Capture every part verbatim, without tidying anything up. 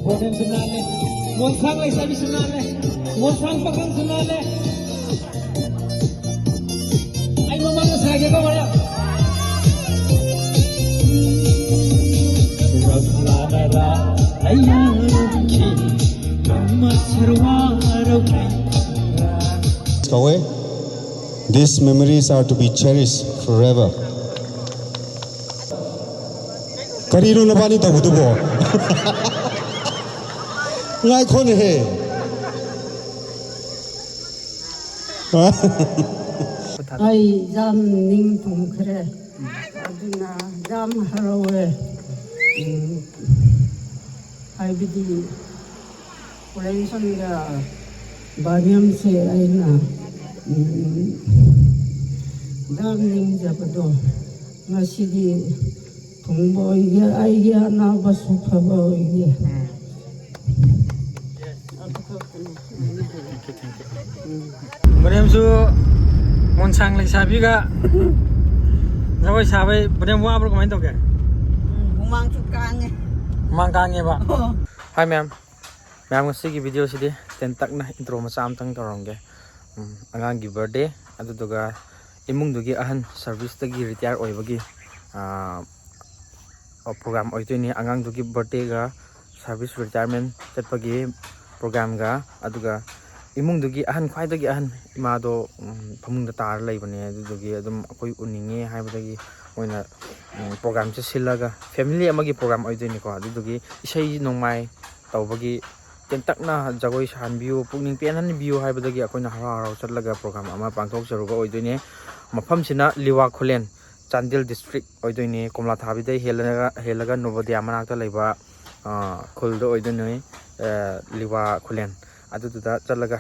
ꯄ꯭ꯔꯣꯕ꯭ꯂꯦꯝꯁꯨ ꯅꯥꯜꯂꯦ, ꯃꯣꯟꯁꯥꯡ ꯂꯩꯁꯥꯕꯤꯁꯨ ꯅꯥꯜꯂꯦ, ꯃꯣꯟꯁꯥꯡ ꯄꯥꯈꯪꯁꯨ ꯅꯥꯜꯂꯦ꯫ ꯑꯩ ꯃꯃꯥꯡꯗ ꯁꯥꯒꯦꯀꯣ, ꯃꯌꯥꯝ꯫ ꯀꯧꯋꯦ꯫ These memories are to be cherished forever. ꯀꯔꯤꯅꯣ ꯅꯕꯥꯅꯤ ꯇꯧꯕꯗꯨꯕꯣ? ꯉꯥꯏꯈꯣꯅꯦꯍꯦ꯫ ꯑꯩ ꯌꯥꯝ ꯅꯤꯡ ꯊꯨꯡꯈ꯭ꯔꯦ꯫ ꯑꯗꯨꯅ ꯌꯥꯝ ꯍꯔꯥꯎꯋꯦ꯫ ꯎꯝ, ꯍꯥꯏꯕꯗꯤ ꯄ꯭ꯔꯦꯝꯆꯟꯒ ꯕꯥꯅꯤꯌꯝꯁꯦ ꯑꯩꯅ, ꯎꯝ, ꯌꯥꯝ ꯅꯤꯡꯖꯕꯗꯣ ꯉꯁꯤꯗꯤ ꯊꯨꯡꯕ ꯑꯣꯏꯒꯦ, ꯑꯩꯒꯤ ꯑꯅꯥꯕꯁꯨ ꯐꯕ ꯑꯣꯏꯒꯦ꯫ ꯕꯣꯅꯦꯝꯁꯨ ꯃꯣꯟꯁꯥꯡ ꯂꯩꯁꯥꯕꯤꯒ ꯖꯒꯣꯏ ꯁꯥꯕꯩ꯫ ꯕꯣꯅꯦꯝ ꯋꯥꯕ꯭ꯔꯣ, ꯀꯃꯥꯏꯅ ꯇꯧꯒꯦ? ꯍꯨꯃꯥꯡꯁꯨ ꯀꯥꯡꯉꯦ꯫ ꯍꯨꯃꯥꯡ ꯀꯥꯡꯉꯦꯕ꯫ ꯑꯣ꯫ ꯍꯥꯏ ꯃꯌꯥꯝ, ꯃꯌꯥꯝ ꯉꯁꯤꯒꯤ ꯚꯤꯗꯤꯑꯣꯁꯤꯗꯤ ꯇꯦꯟꯇꯛꯅ ꯏꯟꯇ꯭ꯔꯣ ꯃꯆꯥ ꯑꯃꯇꯪ ꯇꯧꯔꯝꯒꯦ꯫ ꯎꯝ, ꯑꯉꯥꯡꯒꯤ ꯕꯥꯔꯗꯦ, ꯑꯗꯨꯗꯨꯒ ꯏꯃꯨꯡꯗꯨꯒꯤ ꯑꯍꯟ ꯁꯥꯔꯚꯤꯁꯇꯒꯤ ꯔꯤꯇꯥꯌꯔ ꯑꯣꯏꯕꯒꯤ, ꯑꯥ, ꯄ꯭ꯔꯣꯒ꯭ꯔꯥꯝ ꯑꯣꯏꯗꯣꯏꯅꯤ꯫ ꯑꯉꯥꯡꯗꯨꯒꯤ ꯕꯥꯔꯗꯦꯒ ꯁꯥꯔꯚꯤꯁ ꯔꯤꯇꯥꯌꯔꯃꯦꯟ ꯆꯠꯄꯒꯤ ꯄ꯭ꯔꯣꯒ꯭ꯔꯥꯝꯒ, ꯑꯗꯨꯒ ꯏꯃꯨꯡꯗꯨꯒꯤ ꯑꯍꯟ, ꯈ꯭ꯋꯥꯏꯗꯒꯤ ꯑꯍꯟ ꯏꯃꯥꯗꯣ, ꯎꯝ, ꯐꯃꯨꯡꯗ ꯇꯥꯔ ꯂꯩꯕꯅꯦ꯫ ꯑꯗꯨꯗꯨꯒꯤ ꯑꯗꯨꯝ ꯑꯩꯈꯣꯏ ꯎꯅꯤꯡꯉꯦ ꯍꯥꯏꯕꯗꯒꯤ ꯃꯣꯏꯅ, ꯎꯝ, ꯄ꯭ꯔꯣꯒ꯭ꯔꯥꯝꯁꯦ ꯁꯤꯜꯂꯒ, ꯐꯦꯃꯤꯂꯤ ꯑꯃꯒꯤ ꯄ꯭ꯔꯣꯒ꯭ꯔꯥꯝ ꯑꯣꯏꯗꯣꯏꯅꯤꯀꯣ꯫ ꯑꯗꯨꯗꯨꯒꯤ ꯏꯁꯩ ꯅꯣꯡꯃꯥꯏ ꯇꯧꯕꯒꯤ ꯇꯦꯟꯇꯛꯅ ꯖꯒꯣꯏ ꯁꯥꯍꯟꯕꯤꯌꯨ, ꯄꯨꯛꯅꯤꯡ ꯄꯦꯟꯍꯟꯕꯤꯌꯨ ꯍꯥꯏꯕꯗꯒꯤ ꯑꯩꯈꯣꯏꯅ ꯍꯔꯥꯎ ꯍꯔꯥꯎ ꯆꯠꯂꯒ ꯄ꯭ꯔꯣꯒ꯭ꯔꯥꯝ ꯑꯃ ꯄꯥꯡꯊꯣꯛꯆꯔꯨꯕ ꯑꯣꯏꯗꯣꯏꯅꯦ꯫ ꯃꯐꯝꯁꯤꯅ ꯂꯤꯋꯥ ꯈꯨꯂꯦꯟ, ꯆꯥꯟꯗꯦꯜ ꯗꯤꯁꯇ꯭ꯔꯤꯛ ꯑꯣꯏꯗꯣꯏꯅꯦ꯫ ꯀꯣꯝꯂꯥ ꯊꯥꯕꯤꯗꯩ ꯍꯦꯜꯂꯒ, ꯍꯦꯜꯂꯒ ꯅꯣꯕꯣꯗꯤꯌꯥ ꯃꯅꯥꯛꯇ ꯂꯩꯕ, ꯑ, ꯈꯨꯜꯗ ꯑꯣꯏꯗꯣꯏꯅꯦ, ꯑ, ꯂꯤꯋꯥ ꯈꯨꯂꯦꯟ꯫ ꯑꯗꯨꯗꯨꯗ ꯆꯠꯂꯒ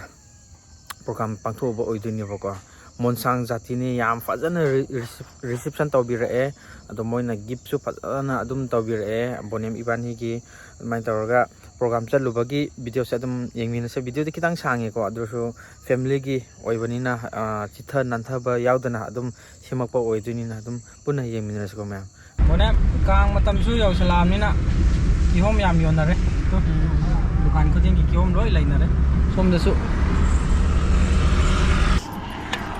ꯄ꯭ꯔꯣꯒ꯭ꯔꯥꯝ ꯄꯥꯡꯊꯣꯛꯎꯕ ꯑꯣꯏꯗꯣꯏꯅꯦꯕꯀꯣ꯫ ꯃꯣꯟꯁꯥꯡ ꯖꯥꯇꯤꯅꯤ, ꯌꯥꯝ ꯐꯖꯅ ꯔꯤ-, ꯔꯤꯁꯤꯞ-, ꯔꯤꯁꯤꯞꯁꯟ ꯇꯧꯕꯤꯔꯛꯑꯦ꯫ ꯑꯗꯣ ꯃꯣꯏꯅ ꯒꯤꯐꯁꯨ ꯐꯖꯅ ꯑꯗꯨꯝ ꯇꯧꯕꯤꯔꯛꯑꯦ, ꯕꯣꯅꯦꯝ ꯏꯕꯥꯅꯤꯒꯤ꯫ ꯑꯗꯨꯃꯥꯏꯅ ꯇꯧꯔꯒ ꯄ꯭ꯔꯣꯒ꯭ꯔꯥꯝ ꯆꯠꯂꯨꯕꯒꯤ ꯚꯤꯗꯤꯑꯣꯁꯦ ꯑꯗꯨꯝ ꯌꯦꯡꯃꯤꯟꯅꯁꯦ꯫ ꯚꯤꯗꯤꯑꯣꯗꯤ ꯈꯤꯇꯪ ꯁꯥꯡꯉꯦꯀꯣ, ꯑꯗꯨꯁꯨ ꯐꯦꯃꯤꯂꯤꯒꯤ ꯑꯣꯏꯕꯅꯤꯅ, ꯑ, ꯆꯤꯠꯊ ꯅꯥꯟꯊꯕ ꯌꯥꯎꯗꯅ ꯑꯗꯨꯝ ꯁꯦꯝꯃꯛꯄ ꯑꯣꯏꯗꯣꯏꯅꯤꯅ ꯑꯗꯨꯝ ꯄꯨꯟꯅ ꯌꯦꯡꯃꯤꯟꯅꯔꯁꯤꯀꯣ ꯃꯌꯥꯝ꯫ ꯕꯣꯅꯦꯝ, ꯀꯥꯡ ꯃꯇꯝꯁꯨ ꯌꯧꯁꯤꯜꯂꯛꯑꯕꯅꯤꯅ ꯀꯤꯍꯣꯝ ꯌꯥꯝ ꯌꯣꯟꯅꯔꯦ꯫ ꯇꯨ, ꯗꯨꯀꯥꯟ ꯈꯨꯗꯤꯡꯒꯤ ꯀꯤꯍꯣꯝ ꯂꯣꯏ ꯂꯩꯅꯔꯦ꯫ ꯁꯣꯝꯗꯁꯨ꯫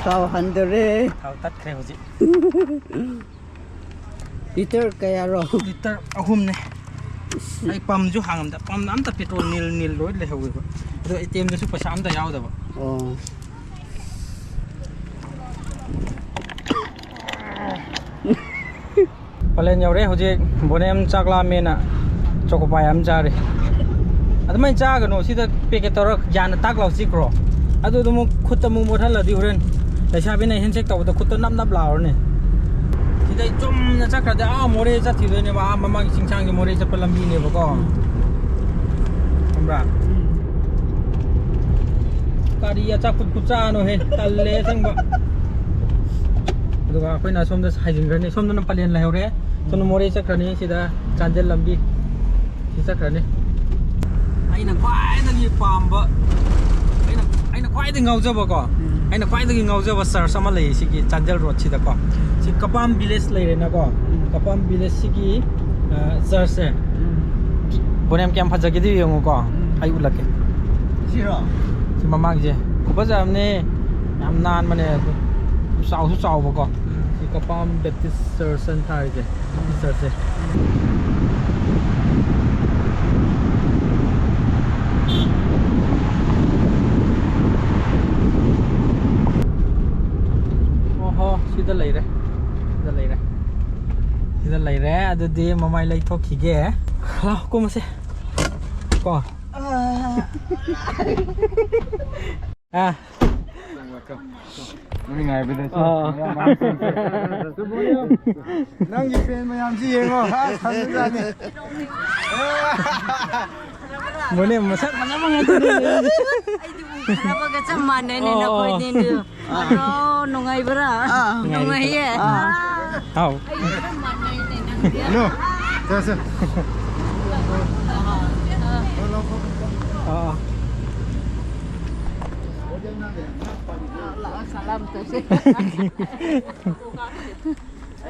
ꯊꯥꯎ ꯍꯟꯗꯔꯦ꯫ ꯊꯥꯎ ꯇꯠꯈ꯭ꯔꯦ ꯍꯧꯖꯤꯛ꯫ ꯂꯤꯇꯔ ꯀꯌꯥꯔꯣ? ꯂꯤꯇꯔ ꯑꯍꯨꯝꯅꯦ꯫ ꯑꯩ ꯄꯝꯁꯨ ꯍꯥꯡꯉꯝꯗ, ꯄꯝꯗ ꯑꯝꯇ ꯄꯦꯇ꯭ꯔꯣꯜ ꯅꯤꯜ ꯅꯤꯜ ꯂꯣꯏ ꯂꯩꯍꯧꯋꯦꯕ꯫ ꯑꯗꯣ ꯑꯦ ꯇꯤ ꯑꯦꯝꯗꯁꯨ ꯄꯩꯁꯥ ꯑꯝꯇ ꯌꯥꯎꯗꯕ꯫ ꯑꯣ꯫ ꯄꯂꯦꯟ ꯌꯧꯔꯦ ꯍꯧꯖꯤꯛ꯫ ꯕꯣꯅꯦꯝ ꯆꯥꯛ ꯂꯥꯝꯃꯦꯅ ꯆꯣꯀꯣꯄꯥꯏ ꯑꯃ ꯆꯥꯔꯤ꯫ ꯑꯗꯨꯃꯥꯏꯅ ꯆꯥꯒꯅꯨ, ꯁꯤꯗ ꯄꯦꯀꯦꯠ ꯇꯧꯔꯒ ꯌꯥꯟꯅ ꯇꯥꯛ ꯂꯥꯎ ꯆꯤꯛꯈ꯭ꯔꯣ꯫ ꯑꯗꯨꯗꯣ ꯑꯃꯨꯛ ꯈꯨꯠꯇ ꯑꯃꯨꯛ ꯃꯣꯠꯍꯜꯂꯗꯤ ꯍꯣꯔꯦꯟ ꯂꯩꯁꯥꯕꯤꯅ ꯍꯦꯟꯁꯦꯛ ꯇꯧꯕꯗ ꯈꯨꯠꯇꯣ ꯅꯞ ꯅꯞ ꯂꯥꯎꯔꯅꯤ꯫ ꯁꯤꯗꯩ ꯆꯨꯝꯅ ꯆꯠꯈ꯭ꯔꯗꯤ ꯑꯥ ꯃꯣꯔꯦ ꯆꯠꯈꯤꯗꯣꯏꯅꯦꯕ, ꯑꯥ ꯃꯃꯥꯡꯒꯤ ꯆꯤꯡꯁꯥꯡꯒꯤ ꯃꯣꯔꯦ ꯆꯠꯄ ꯂꯝꯕꯤꯅꯦꯕꯀꯣ꯫ ꯎꯝ꯫ ꯈꯪꯕ꯭ꯔꯥ? ꯎꯝ꯫ ꯀꯔꯤ ꯑꯆꯥꯄꯣꯠ ꯈꯨꯆꯥꯅꯣꯍꯦ, ꯇꯜꯂꯦ ꯑꯁꯦꯡꯕ꯫ ꯑꯗꯨꯒ ꯑꯩꯈꯣꯏꯅ ꯁꯣꯝꯗ ꯍꯥꯏꯖꯤꯟꯈ꯭ꯔꯅꯤ, ꯁꯣꯝꯗꯅ ꯄꯂꯦꯟ ꯂꯩꯍꯧꯔꯦ, ꯁꯣꯝꯗ ꯃꯣꯔꯦ ꯆꯠꯈ꯭ꯔꯅꯤ, ꯁꯤꯗ ꯆꯥꯟꯗꯦꯜ ꯂꯝꯕꯤ꯫ ꯁꯤ ꯆꯠꯈ꯭ꯔꯅꯤ꯫ ꯑꯩꯅ ꯈ꯭ꯋꯥꯏꯗꯒꯤ ꯄꯥꯝꯕ, ꯑꯩꯅ, ꯑꯩꯅ ꯈ꯭ꯋꯥꯏꯗꯒꯤ ꯉꯥꯎꯖꯕꯀꯣ, ꯎꯝ꯫ ꯑꯩꯅ ꯈ꯭ꯋꯥꯏꯗꯒꯤ ꯉꯥꯎꯖꯕ ꯆꯔꯆ ꯑꯃ ꯂꯩꯌꯦ ꯁꯤꯒꯤ ꯆꯥꯟꯗꯦꯜ ꯔꯣꯗꯁꯤꯗꯀꯣ꯫ ꯁꯤ ꯀꯄꯥꯝ ꯚꯤꯂꯦꯖ ꯂꯩꯔꯦꯅꯀꯣ꯫ ꯎꯝ꯫ ꯀꯄꯥꯝ ꯚꯤꯂꯦꯖꯁꯤꯒꯤ, ꯑ, ꯆꯔꯆꯁꯦ꯫ ꯎꯝ꯫ ꯕꯣꯅꯦꯝ ꯀꯌꯥꯝ ꯐꯖꯒꯦꯗꯣ ꯌꯦꯡꯉꯨꯀꯣ꯫ ꯎꯝ꯫ ꯑꯩ ꯎꯠꯂꯛꯀꯦ꯫ ꯁꯤꯔꯣ? ꯁꯤ ꯃꯃꯥꯡꯁꯦ ꯈꯨꯐꯖ ꯑꯃꯅꯦ꯫ ꯌꯥꯝ ꯅꯥꯟꯕꯅꯦ꯫ ꯑꯗꯨ ꯆꯥꯎꯁꯨ ꯆꯥꯎꯕꯀꯣ꯫ ꯎꯝ꯫ ꯁꯤ ꯀꯄꯥꯝ ꯕꯦꯞꯇꯤꯁ ꯆꯔꯆ ꯍꯥꯏꯅ ꯊꯥꯔꯤꯁꯦ꯫ ꯆꯠꯁꯦ꯫ ꯑꯣꯍꯣ, ꯁꯤꯗ ꯂꯩꯔꯦ꯫ ꯁꯤꯗ ꯂꯩꯔꯦ꯫ ꯁꯤꯗ ꯂꯩꯔꯦ꯫ ꯑꯗꯨꯗꯤ ꯃꯃꯥꯏ ꯂꯩꯊꯣꯛꯈꯤꯒꯦ꯫ ꯂꯥꯎ, ꯀꯨꯝꯃꯁꯦ꯫ ꯀꯣ꯫ ꯑꯥ꯫ ꯅꯨꯡꯉꯥꯏꯕꯗꯁꯨ ꯑꯥ꯫ ꯃꯌꯥꯝ ꯃꯌꯥꯝ ꯆꯪꯁꯦ꯫ ꯅꯪꯒꯤ ꯐꯦꯟ ꯃꯌꯥꯝꯁꯤ ꯌꯦꯡꯉꯣ꯫ ꯑꯁ, ꯊꯝꯕꯖꯥꯠꯅꯤ꯫ ꯃꯣꯏꯅꯦ ꯃꯁꯛ ꯐꯖꯕ ꯉꯥꯛꯇꯅꯦ꯫ ꯑꯩꯗꯤ ꯎꯈ꯭ꯔꯕꯒ ꯆꯞ ꯃꯥꯟꯅꯩꯅꯦ ꯑꯣ꯫ ꯅꯈꯣꯏꯅꯤꯗꯨ꯫ ꯑꯗꯣ ꯅꯨꯡꯉꯥꯏꯕ꯭ꯔꯥ? ꯑꯥ꯫ ꯅꯨꯡꯉꯥꯏꯌꯦ꯫ ꯑꯥ꯫ ꯑꯥ꯫ ꯍꯥꯎ꯫ ꯑꯩꯗꯤ ꯆꯞ ꯃꯥꯟꯅꯩꯅꯦ ꯅꯪꯗꯤ꯫ ꯍꯜꯂꯣ꯫ ꯆꯠꯁꯦ꯫ ꯑꯥ꯫ ꯂꯥꯛꯑꯣ, ꯁꯂꯥꯝ ꯇꯧꯁꯦ꯫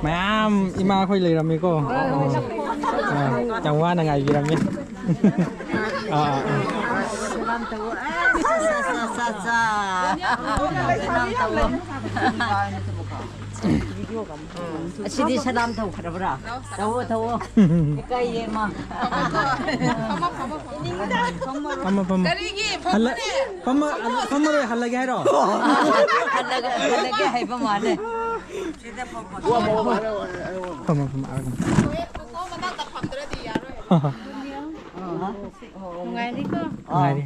ꯃꯌꯥꯝ ꯏꯃꯥꯈꯣꯏ ꯂꯩꯔꯝꯃꯤꯀꯣ꯫ ꯑꯥ, ꯌꯥꯝ ꯋꯥꯅ ꯉꯥꯏꯕꯤꯔꯝꯃꯤ꯫ ꯑꯥ, ꯑꯥ, ꯑꯥ꯫ ꯑꯁꯤꯗꯤ ꯁꯂꯥꯝ ꯇꯧꯈ꯭ꯔꯕ꯭ꯔꯥ? ꯇꯧꯋꯣ, ꯇꯧꯋꯣ꯫ ꯏꯀꯥꯏꯌꯦ, ꯃꯥ꯫ ꯐꯝꯃꯣ, ꯐꯝꯃꯣ꯫ ꯀꯔꯤꯒꯤ ꯍꯜꯂ-, ꯐꯝꯃꯣꯅꯦ? ꯐꯝꯃ-, ꯐꯝꯃꯔꯣꯏ, ꯍꯜꯂꯒꯦ ꯍꯥꯏꯔꯣ? ꯍꯜꯂꯒ, ꯍꯜꯂꯒꯦ ꯍꯥꯏꯕ ꯃꯥꯜꯂꯦ꯫ ꯐꯝꯃꯣ, ꯐꯝꯃꯣ, ꯑꯥ, ꯐꯝꯃꯣ꯫ ꯅꯨꯡꯉꯥꯏꯔꯤꯀꯣ? ꯅꯨꯡꯉꯥꯏꯔꯤ꯫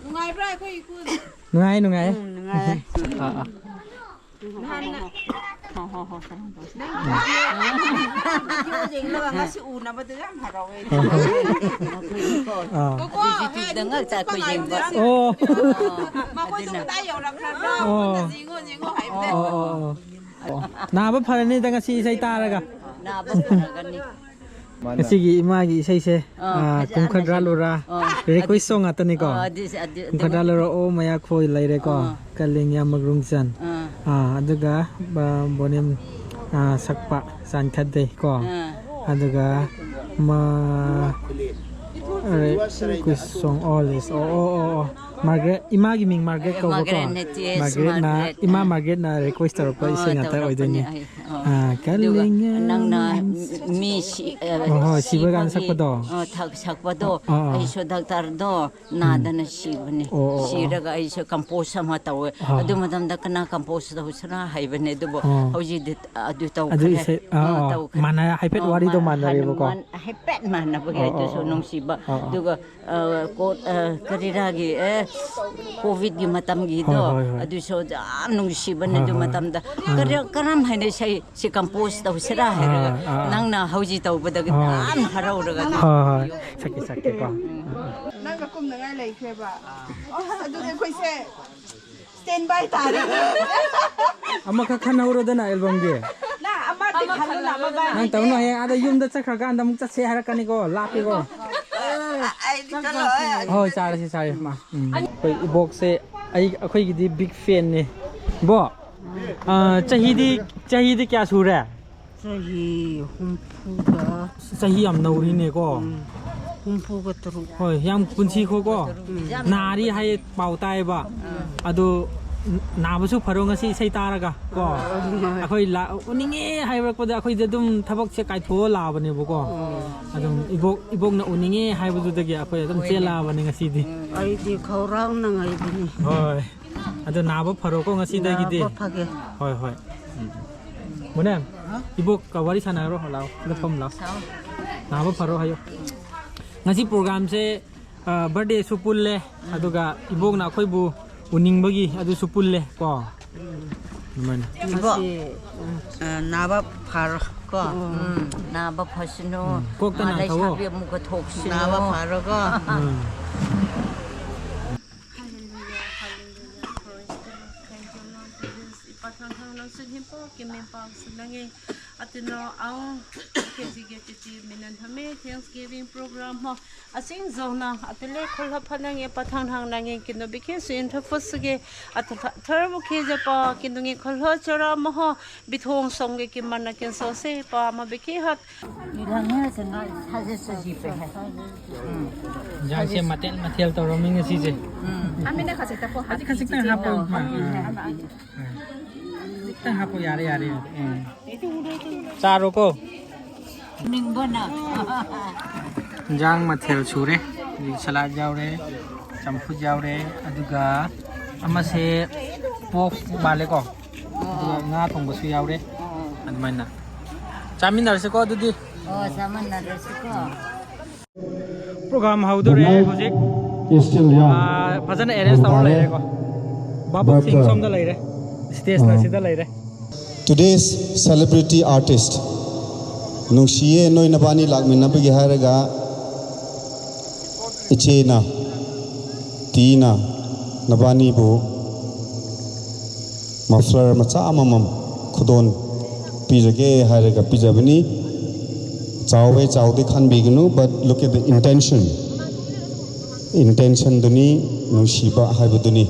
ꯅꯨꯡꯉꯥꯏꯕ꯭ꯔꯥ ꯑꯩꯈꯣꯏ ꯏꯀꯨ? ꯅꯨꯡꯉꯥꯏ, ꯅꯨꯡꯉꯥꯏ꯫ ꯎꯝ, ꯅꯨꯡꯉꯥꯏ꯫ ꯑꯥ, ꯑꯥ꯫ ꯅꯍꯥꯟ ꯅꯪ ꯚꯤꯗꯤꯑꯣ ꯌꯦꯡꯂꯒ ꯉꯁꯤ ꯎꯅꯕꯗ ꯌꯥꯝ ꯍꯔꯥꯎꯋꯦ꯫ ꯑꯥ꯫ ꯀꯣ, ꯀꯣ, ꯍꯦ, ꯌꯨꯇ꯭ꯌꯨꯕꯇ ꯉꯛꯇ ꯑꯩꯈꯣꯏ ꯌꯦꯡꯕ꯫ ꯑꯣ꯫ ꯃꯈꯣꯏꯁꯨ ꯑꯗꯨꯅ꯫ ꯀꯗꯥꯏ ꯌꯧꯔꯛꯈ꯭ꯔꯕ꯭ꯔꯥ? ꯑꯣ꯫ ꯑꯝꯇ ꯌꯦꯡꯉꯣ, ꯌꯦꯡꯉꯣ ꯍꯥꯏꯕꯅꯦ꯫ ꯑꯣ, ꯑꯣ, ꯑꯣ, ꯑꯣ꯫ ꯅꯥꯕ ꯐꯔꯅꯤꯗ ꯉꯁꯤ ꯏꯁꯩ ꯇꯥꯔꯒ꯫ ꯅꯥꯕ ꯐꯔꯒꯅꯤ꯫ ꯃꯥꯅ ꯉꯁꯤꯒꯤ ꯏꯃꯥꯒꯤ ꯏꯁꯩꯁꯦ, ꯑꯥ, ꯑꯥ, ꯐꯖꯅ ꯀꯨꯝꯈꯗ꯭ꯔꯥ ꯁꯤ-, ꯂꯨꯔꯥ, ꯑꯥ, request ꯑꯗꯨ-, song ꯉꯥꯛꯇꯅꯤꯀꯣ꯫ ꯑꯥ, ꯑꯗꯨ-, ꯑꯗꯨ-, ꯑꯗꯨ-, ꯀꯨꯝꯈꯗ꯭ꯔꯥ ꯂꯨꯔꯥ, ꯑꯣ ꯃꯌꯥꯈꯣꯏ ꯂꯩꯔꯦꯀꯣ꯫ ꯑꯥ꯫ ꯀꯂꯤꯡ ꯌꯥꯝꯃꯒ꯭ꯔꯨꯡ ꯆꯟ꯫ ꯑꯥ꯫ ꯑꯥ, ꯑꯗꯨꯒ ꯕ-, ꯕꯣꯅꯤꯝ, ꯑꯥ, ꯁꯛꯄ ꯆꯥꯟꯈꯠꯗꯦ ꯀꯣ꯫ ꯑꯥ꯫ ꯑꯗꯨꯒ ꯃꯥ-, request song, all is, ꯑꯣ, ꯑꯣ, ꯑꯣ, ꯑꯣ꯫ ꯃꯥꯔꯒꯔꯦꯠ, ꯏꯃꯥꯒꯤ ꯃꯤꯡ ꯃꯥꯔꯒꯔꯦꯠ ꯑꯦ, ꯀꯧꯕꯀꯣ꯫ ꯃꯥꯔꯒꯔꯦꯠ ꯅꯠꯇꯦ, ꯃꯥꯔꯒꯔꯦꯠꯅ, ꯃꯥꯔꯒꯔꯦꯠ, ꯏꯃꯥ ꯑꯥ꯫ ꯃꯥꯔꯒꯔꯦꯠꯅ request ꯇꯧꯔꯛꯄ ꯑꯥ, ꯏꯁꯩ ꯉꯥꯛꯇ ꯇꯧꯔꯛꯄꯅꯦ ꯑꯣꯏꯗꯣꯏꯅꯦ꯫ ꯑꯩ꯫ ꯑꯥ꯫ ꯑꯥ, ꯑꯗꯨꯒ ꯀꯂꯤꯡ ꯅꯪꯅ ꯌꯥꯝ-, ꯃꯤ ꯁꯤ-, ꯑ, ꯍꯣꯏ, ꯍꯣꯏ, ꯁꯤꯕ ꯀꯥꯟꯗ ꯁꯤꯕꯒꯤ, ꯁꯛꯄꯗꯣ꯫ ꯑ, ꯊꯛ-, ꯁꯛꯄꯗꯣ, ꯑꯥ, ꯑꯥ, ꯑꯥ꯫ ꯑꯩꯁꯨ ꯗꯥꯛꯇꯔꯗꯣ ꯎꯝ꯫ ꯅꯥꯗꯅ ꯁꯤꯕꯅꯦ꯫ ꯑꯣ, ꯑꯣ, ꯑꯣ꯫ ꯁꯤꯔꯒ ꯑꯩꯁꯨ compose ꯑꯃ ꯇꯧꯋꯦ꯫ ꯑꯥ꯫ ꯑꯗꯨ ꯃꯇꯝꯗ ꯀꯅꯥ compose ꯇꯧꯁꯤꯔꯥ ꯍꯥꯏꯕꯅꯦ, ꯑꯗꯨꯕꯨ ꯑꯥ꯫ ꯍꯧꯖꯤꯛꯇꯤ ꯑꯗꯨ ꯑꯗꯨ ꯇꯧꯈ꯭ꯔꯦ꯫ ꯏꯁꯩ, ꯑꯥ, ꯑꯥ, ꯑꯥ꯫ ꯇꯧꯈ꯭ꯔꯦ꯫ ꯃꯥꯟꯅ-, ꯍꯥꯏꯐꯦꯠ ꯑꯥ, ꯋꯥꯔꯤꯗꯣ ꯃꯥ-, ꯍꯥꯟꯅ ꯃꯥꯟꯅꯔꯦꯕꯀꯣ꯫ ꯃꯥꯟ-, ꯍꯥꯏꯐꯦꯠ ꯃꯥꯟꯅꯕꯒꯤ ꯑꯣ, ꯑꯣ, ꯑꯗꯨꯁꯨ ꯑꯣ, ꯑꯣ꯫ ꯅꯨꯡꯁꯤꯕ꯫ ꯑꯣ, ꯑꯣ꯫ ꯑꯗꯨꯒ ꯑ, ꯀꯣ-, ꯑ, ꯀꯔꯤꯔꯥꯒꯤ, ꯑꯦ, ꯀꯣꯚꯤꯗꯀꯤ ꯃꯇꯝꯒꯤꯗꯣ, ꯍꯣꯏ, ꯍꯣꯏ, ꯍꯣꯏ꯫ ꯑꯗꯨꯁꯨ ꯌꯥꯝ ꯅꯨꯡꯁꯤꯕꯅꯦ ꯍꯣꯏ, ꯑꯗꯨ ꯍꯣꯏ꯫ ꯃꯇꯝꯗ꯫ ꯑꯥ꯫ ꯀꯔ-, ꯀꯔꯝ ꯍꯥꯏꯅ ꯏꯁꯩ ꯁꯤ compose ꯇꯧꯁꯤꯔꯥ ꯍꯥꯏꯔꯒ, ꯑꯥ, ꯑꯥ꯫ ꯅꯪꯅ ꯍꯧꯖꯤꯛ ꯇꯧꯕꯗꯒꯤ ꯑꯥ꯫ ꯌꯥꯝ ꯍꯔꯥꯎꯔꯒ ꯑꯗꯨꯝ ꯍꯣꯏ, ꯍꯣꯏ꯫ ꯁꯛꯀꯦ, ꯁꯛꯀꯦꯀꯣ꯫ ꯎꯝ꯫ ꯅꯪꯒ ꯀꯨꯝꯅꯉꯥꯏ ꯂꯩꯈ꯭ꯔꯦꯕ꯫ ꯑꯁ, ꯑꯗꯨꯗꯤ ꯑꯩꯈꯣꯏꯁꯦ stand by ꯇꯥꯔꯦ꯫ ꯑꯃꯈꯛ ꯈꯟꯍꯧꯔꯣꯗꯅ albumꯒꯤ꯫ ꯅꯪ ꯑꯃꯗꯤ ꯈꯜꯂꯣꯅ, ꯑꯃ ꯅꯪ ꯇꯧꯅꯨ, ꯍꯌꯦꯡ ꯑꯥꯗ ꯌꯨꯝꯗ ꯆꯠꯈ꯭ꯔꯀꯥꯟꯗ ꯑꯃꯨꯛ ꯆꯠꯁꯦ ꯍꯥꯏꯔꯛꯀꯅꯤꯀꯣ, ꯂꯥꯞꯄꯦꯀꯣ꯫ ꯑꯩꯗꯤ ꯆꯠꯂꯣꯏ꯫ ꯍꯣꯏ, ꯆꯥꯔꯁꯤ, ꯆꯥꯔꯁꯤ, ꯃꯥ꯫ ꯎꯝ꯫ ꯑꯩꯈꯣꯏ ꯏꯕꯣꯛꯁꯦ ꯑꯩ, ꯑꯩꯈꯣꯏꯒꯤꯗꯤ big fanꯅꯦ꯫ ꯏꯕꯣꯛ, ꯑ, ꯆꯍꯤꯗꯤ ꯆꯍꯤꯗꯤ ꯀꯌꯥ ꯁꯨꯔꯦ? ꯆꯍꯤ ꯍꯨꯝꯐꯨꯒ ꯆꯍꯤ ꯌꯥꯝ ꯅꯧꯔꯤꯅꯦꯀꯣ. ꯍꯨꯝꯐꯨꯒ ꯇꯔꯨꯛ. ꯍꯣꯏ, ꯌꯥꯝ ꯄꯨꯟꯁꯤꯈꯣꯀꯣ. ꯅꯥꯔꯤ ꯍꯥꯏ ꯄꯥꯎ ꯇꯥꯏꯌꯦꯕ. ꯑꯗꯣ ꯅꯥꯕꯁꯨ ꯐꯔꯣ ꯉꯁꯤ ꯏꯁꯩ ꯇꯥꯔꯒ ꯀꯣ. ꯑꯩꯈꯣꯏ ꯂꯥ- ꯎꯅꯤꯡꯉꯦ ꯍꯥꯏꯔꯛꯄꯗ ꯑꯩꯈꯣꯏꯗꯤ ꯑꯗꯨꯝ ꯊꯕꯛꯁꯦ ꯀꯥꯏꯊꯣꯛꯑ ꯂꯥꯛꯑꯕꯅꯦꯕꯀꯣ. ꯑꯗꯨꯝ ꯏꯕꯣꯛ ꯏꯕꯣꯛꯅ ꯎꯅꯤꯡꯉꯦ ꯍꯥꯏꯕꯗꯨꯗꯒꯤ ꯑꯩꯈꯣꯏ ꯑꯗꯨꯝ ꯆꯦꯜꯂꯛꯑꯕꯅꯦ ꯉꯁꯤꯗꯤ. ꯑꯩꯗꯤ ꯈꯧꯔꯥꯡꯅ ꯉꯥꯏꯕꯅꯤ. ꯍꯣꯏ. ꯑꯗꯣ ꯅꯥꯕ ꯐꯔꯣꯀꯣ ꯉꯁꯤꯗꯒꯤꯗꯤ. ꯅꯥꯕ ꯐꯒꯦ. ꯍꯣꯏ, ꯍꯣꯏ. ꯎꯝ. ꯃꯣꯅꯦ, ꯏꯕꯣꯛꯀ ꯋꯥꯔꯤ ꯁꯥꯟꯅꯔꯣ, ꯂꯥꯛꯑꯣ. ꯁꯤꯗ ꯐꯝ ꯂꯥꯛꯑꯣ. ꯅꯥꯕ ꯐꯔꯣ ꯍꯥꯏꯌꯣ. ꯉꯁꯤ ꯄ꯭ꯔꯣꯒ꯭ꯔꯥꯝꯁꯦ, ꯑ, ꯕꯥꯔꯗꯦꯁꯨ ꯄꯨꯜꯂꯦ, ꯑꯗꯨꯒ ꯏꯕꯣꯛꯅ ꯑꯩꯈꯣꯏꯕꯨ ꯎꯅꯤꯡꯕꯒꯤ ꯑꯗꯨꯁꯨ ꯄꯨꯜꯂꯦ ꯀꯣ. ꯑꯗꯨꯃꯥꯏꯅ. ꯏꯕꯣꯛ, ꯑ, ꯅꯥꯕ ꯐꯔꯣ ꯀꯣ. ꯎꯝ, ꯅꯥꯕ ꯐꯁꯅꯨ. ꯎꯝ, ꯀꯣꯛꯇ ꯃꯥ ꯅꯥꯟꯊꯣꯛꯑꯣ. ꯂꯩꯁꯥꯕꯤ ꯑꯃꯨꯛꯀ ꯊꯣꯛꯁꯅꯨ. ꯅꯥꯕ ꯐꯔꯣꯀꯣ. ꯎꯝ. Hallelujah, hallelujah. Praise the Lord. Thank you, Lord, for this. Ipa thang thang nang sun him po, kim him po, sun nang eh. At you know, ang K G K T T minan hame Thanksgiving program ho. Asing zong na, at le khol ha pa nang eh, pa thang thang nang eh, kino bikhe su in tha fo su ge. At tha- thar bu khe ja pa, kino ngi khol ho chara ma ho. Bithong song ge kim man na kin so se pa ma bikhe hat. ꯏꯔꯪꯅ ꯁꯉꯥꯏ ꯁꯥꯖꯠ ꯁꯖꯤꯕ ꯍꯥꯏ. ꯌꯦꯟꯁꯥꯡꯁꯦ ꯃꯊꯦꯜ ꯃꯊꯦꯜ ꯇꯧꯔꯝꯃꯤ ꯉꯁꯤꯁꯦ. ꯈꯖꯤꯛ ꯈꯖꯤꯛꯇꯪ ꯈꯖꯤꯛꯇꯪ ꯍꯥꯞꯄꯣ. ꯑꯥ, ꯑꯥ. ꯈꯖꯤꯛꯇꯪ ꯍꯥꯞꯄꯣ. ꯌꯥꯔꯦ, ꯌꯥꯔꯦ, ꯌꯥꯔꯦ. ꯎꯝ. ꯆꯥꯔꯣꯀꯣ. ꯅꯤꯡꯕꯅ ꯏꯟꯖꯥꯡ ꯃꯊꯦꯜ ꯁꯨꯔꯦ. ꯁꯂꯥꯗ ꯌꯥꯎꯔꯦ, ꯆꯝꯐꯨꯠ ꯌꯥꯎꯔꯦ, ꯑꯗꯨꯒ ꯑꯃꯁꯦ ꯄꯣꯛ ꯃꯥꯜꯂꯦꯀꯣ. ꯑꯗꯨꯒ ꯉꯥ ꯊꯣꯡꯕꯁꯨ ꯌꯥꯎꯔꯦ. ꯑꯗꯨꯃꯥꯏꯅ ꯆꯥꯃꯤꯟꯅꯔꯁꯤꯀꯣ ꯑꯗꯨꯗꯤ. ꯑꯣ, ꯆꯥꯃꯤꯟꯅꯔꯁꯤꯀꯣ. ꯄ꯭ꯔꯣꯒ꯭ꯔꯥꯝ ꯍꯧꯗꯣꯔꯦ ꯍꯧꯖꯤꯛ. Is still young. ꯑꯥ, ꯐꯖꯅ ꯑꯦꯔꯦꯟꯖ ꯇꯧꯔ ꯂꯩꯔꯦꯀꯣ. ꯚꯥꯕꯨꯛꯁꯤꯡ ꯁꯣꯝꯗ ꯂꯩꯔꯦ, ꯁ꯭ꯇꯦꯖꯅ ꯁꯤꯗ ꯂꯩꯔꯦ. Today's celebrity artist, ꯅꯨꯡꯁꯤꯌꯦ ꯅꯣꯏ ꯅꯕꯥꯅꯤ ꯂꯥꯛꯃꯤꯟꯅꯕꯒꯤ ꯍꯥꯏꯔꯒ ꯏꯆꯦꯅ, ꯇꯤꯅ ꯅꯕꯥꯅꯤꯕꯨ ꯃꯐ꯭ꯂꯔ ꯃꯆꯥ ꯑꯃꯃꯝ ꯈꯨꯗꯣꯜ ꯄꯤꯖꯒꯦ ꯍꯥꯏꯔꯒ ꯄꯤꯖꯕꯅꯤ꯫ ꯆꯥꯎꯋꯦ ꯆꯥꯎꯗꯦ ꯈꯟꯕꯤꯒꯅꯨ, but look at the intention. Intentionꯗꯨꯅꯤ ꯅꯨꯡꯁꯤꯕ ꯍꯥꯏꯕꯗꯨꯅꯤ꯫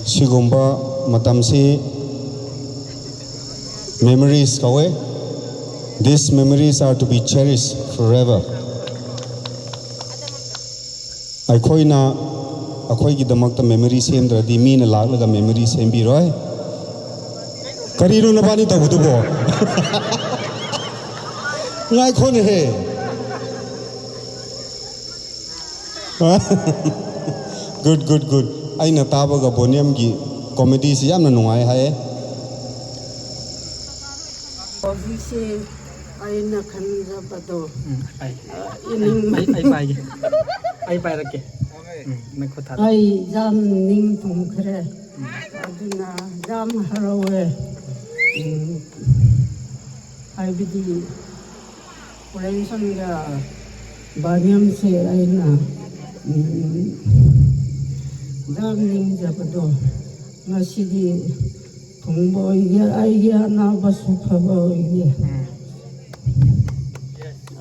ꯁꯤꯒꯨꯝꯕ ꯃꯇꯝꯁꯤ Memories ꯀꯧꯋꯦ. These memories are to be cherished forever. ꯑꯩꯈꯣꯏꯅ ꯑꯩꯈꯣꯏꯒꯤꯗꯃꯛꯇ memory ꯁꯦꯝꯗ꯭ꯔꯗꯤ ꯃꯤꯅ ꯂꯥꯛꯂꯒ memory ꯁꯦꯝꯕꯤꯔꯣꯏ꯫ ꯀꯔꯤꯅꯣ ꯅꯕꯥꯅꯤ ꯇꯧꯕꯗꯨꯕꯣ? ꯉꯥꯏꯈꯣꯅꯦꯍꯦ꯫ Good, good, good. ꯑꯩꯅ ꯇꯥꯕꯒ ꯕꯣꯅꯤꯌꯝꯒꯤ comedyꯁꯤ ꯌꯥꯝꯅ ꯅꯨꯡꯉꯥꯏ ꯍꯥꯏꯌꯦ꯫ ꯍꯧꯖꯤꯛꯁꯦ ꯑꯩꯅ ꯈꯟꯖꯕꯗꯣ, ꯎꯝ, ꯑꯩ, ꯏꯅꯤꯡ- ꯑꯩ, ꯑꯩ ꯄꯥꯏꯒꯦ꯫ ꯑꯩ ꯄꯥꯏꯔꯛꯀꯦ꯫ ꯎꯝ, ꯅꯪ ꯈꯨꯠ ꯊꯥꯗꯣꯛ꯫ ꯑꯩ ꯌꯥꯝ ꯅꯤꯡ ꯊꯨꯡꯈ꯭ꯔꯦ꯫ ꯎꯝ꯫ ꯑꯗꯨꯅ ꯌꯥꯝ ꯍꯔꯥꯎꯋꯦ꯫ ꯎꯝ, ꯍꯥꯏꯕꯗꯤ ꯄ꯭ꯔꯦꯝꯆꯟꯒ ꯕꯥꯅꯤꯌꯝꯁꯦ ꯑꯩꯅ, ꯎꯝ, ꯌꯥꯝ ꯅꯤꯡꯖꯕꯗꯣ ꯉꯁꯤꯗꯤ ꯊꯨꯡꯕ ꯑꯣꯏꯒꯦ, ꯑꯩꯒꯤ ꯑꯅꯥꯕꯁꯨ ꯐꯕ ꯑꯣꯏꯒꯦ꯫ ꯎꯝ꯫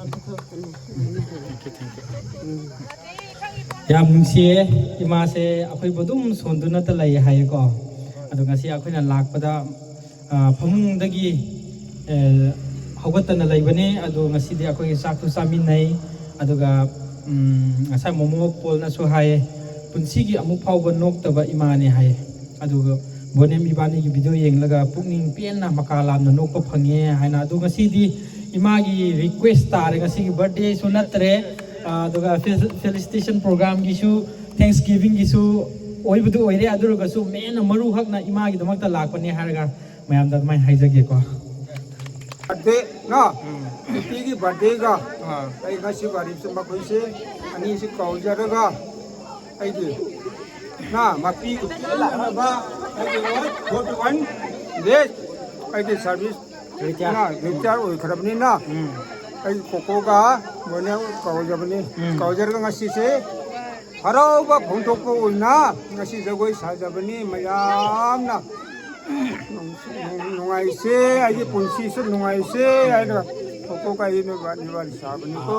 ꯑꯗꯨ ꯈꯛꯇꯅꯤ꯫ ꯎꯝ꯫ ꯌꯥꯝ ꯅꯨꯡꯁꯤꯌꯦ꯫ ꯏꯃꯥꯁꯦ ꯑꯩꯈꯣꯏꯕꯨ ꯑꯗꯨꯝ ꯁꯣꯟꯗꯨꯅꯇ ꯂꯩ ꯍꯥꯏꯌꯦꯀꯣ꯫ ꯑꯗꯣ ꯉꯁꯤ ꯑꯩꯈꯣꯏꯅ ꯂꯥꯛꯄꯗ, ꯑ, ꯐꯃꯨꯡꯗꯒꯤ, ꯑ, ꯍꯧꯒꯠꯇꯅ ꯂꯩꯕꯅꯦ꯫ ꯑꯗꯣ ꯉꯁꯤꯗꯤ ꯑꯩꯈꯣꯏꯒꯤ ꯆꯥꯛꯁꯨ ꯆꯥꯃꯤꯟꯅꯩ꯫ ꯑꯗꯨꯒ, ꯎꯝ, ꯉꯁꯥꯏ ꯃꯣꯃꯣ ꯄꯣꯜꯅꯁꯨ ꯍꯥꯏꯌꯦ, ꯄꯨꯟꯁꯤꯒꯤ ꯑꯃꯨꯛ ꯐꯥꯎꯕ ꯅꯣꯛꯇꯕ ꯏꯃꯥꯅꯦ ꯍꯥꯏꯌꯦ꯫ ꯑꯗꯨꯒ ꯕꯣꯅꯦꯝ ꯏꯕꯥꯅꯤꯒꯤ video ꯌꯦꯡꯂꯒ ꯄꯨꯛꯅꯤꯡ ꯄꯦꯟꯅ ꯃꯀꯥ ꯂꯥꯝꯅ ꯅꯣꯛꯄ ꯐꯪꯉꯦ ꯍꯥꯏꯅ꯫ ꯑꯗꯨ ꯉꯁꯤꯗꯤ ꯏꯃꯥꯒꯤ request ꯇꯥꯔꯦ꯫ ꯉꯁꯤꯒꯤ birthdayꯁꯨ ꯅꯠꯇ꯭ꯔꯦ, ꯑ, ꯑꯗꯨꯒ fel-, felicitation programꯒꯤꯁꯨ, Thanksgivingꯒꯤꯁꯨ ꯑꯣꯏꯕꯗꯤ ꯑꯣꯏꯔꯦ꯫ ꯑꯗꯨ ꯑꯣꯏꯔꯒꯁꯨ ꯃꯦꯟꯅ ꯃꯔꯨ ꯍꯛꯅ ꯏꯃꯥꯒꯤꯗꯃꯛꯇ ꯂꯥꯛꯄꯅꯦ ꯍꯥꯏꯔꯒ ꯃꯌꯥꯝꯗ ꯑꯗꯨꯃꯥꯏꯅ ꯍꯥꯏꯖꯒꯦꯀꯣ꯫ Birthday ꯅ, ꯎꯝ꯫ ꯅꯨꯄꯤꯒꯤ birthdayꯒ ꯑꯥ꯫ ꯑꯩ ꯉꯁꯤ ꯋꯥꯔꯤꯁꯦ ꯃꯈꯣꯏꯁꯦ ꯑꯅꯤꯁꯤ ꯀꯧꯖꯔꯒ ꯑꯩꯒꯤ ꯅ ꯃꯄꯤ ꯂꯥꯛꯅꯕ ꯑꯩꯒꯤ forty one days ꯑꯩꯒꯤ service retire꯫ ꯅ retire ꯑꯣꯏꯈ꯭ꯔꯕꯅꯤꯅ ꯎꯝ꯫ ꯑꯩꯒꯤ ꯀꯣꯀꯣꯒ ꯃꯣꯏꯅ ꯀꯧꯖꯕꯅꯤ꯫ ꯎꯝ꯫ ꯀꯧꯖꯔꯒ ꯉꯁꯤꯁꯦ ꯍꯔꯥꯎꯕ ꯐꯣꯡꯗꯣꯛꯄ ꯑꯣꯏꯅ ꯉꯁꯤ ꯖꯒꯣꯏ ꯁꯥꯖꯕꯅꯤ꯫ ꯃꯌꯥꯝꯅ ꯅꯨꯡꯉꯥꯏꯁꯦ, ꯑꯩꯒꯤ ꯄꯨꯟꯁꯤꯁꯨ ꯅꯨꯡꯉꯥꯏꯁꯦ ꯍꯥꯏꯅ ꯀꯣꯀꯣꯒ ꯑꯩ ꯅꯣꯏꯕꯥꯅꯤ ꯋꯥꯔꯤ ꯁꯥꯕꯅꯤꯀꯣ꯫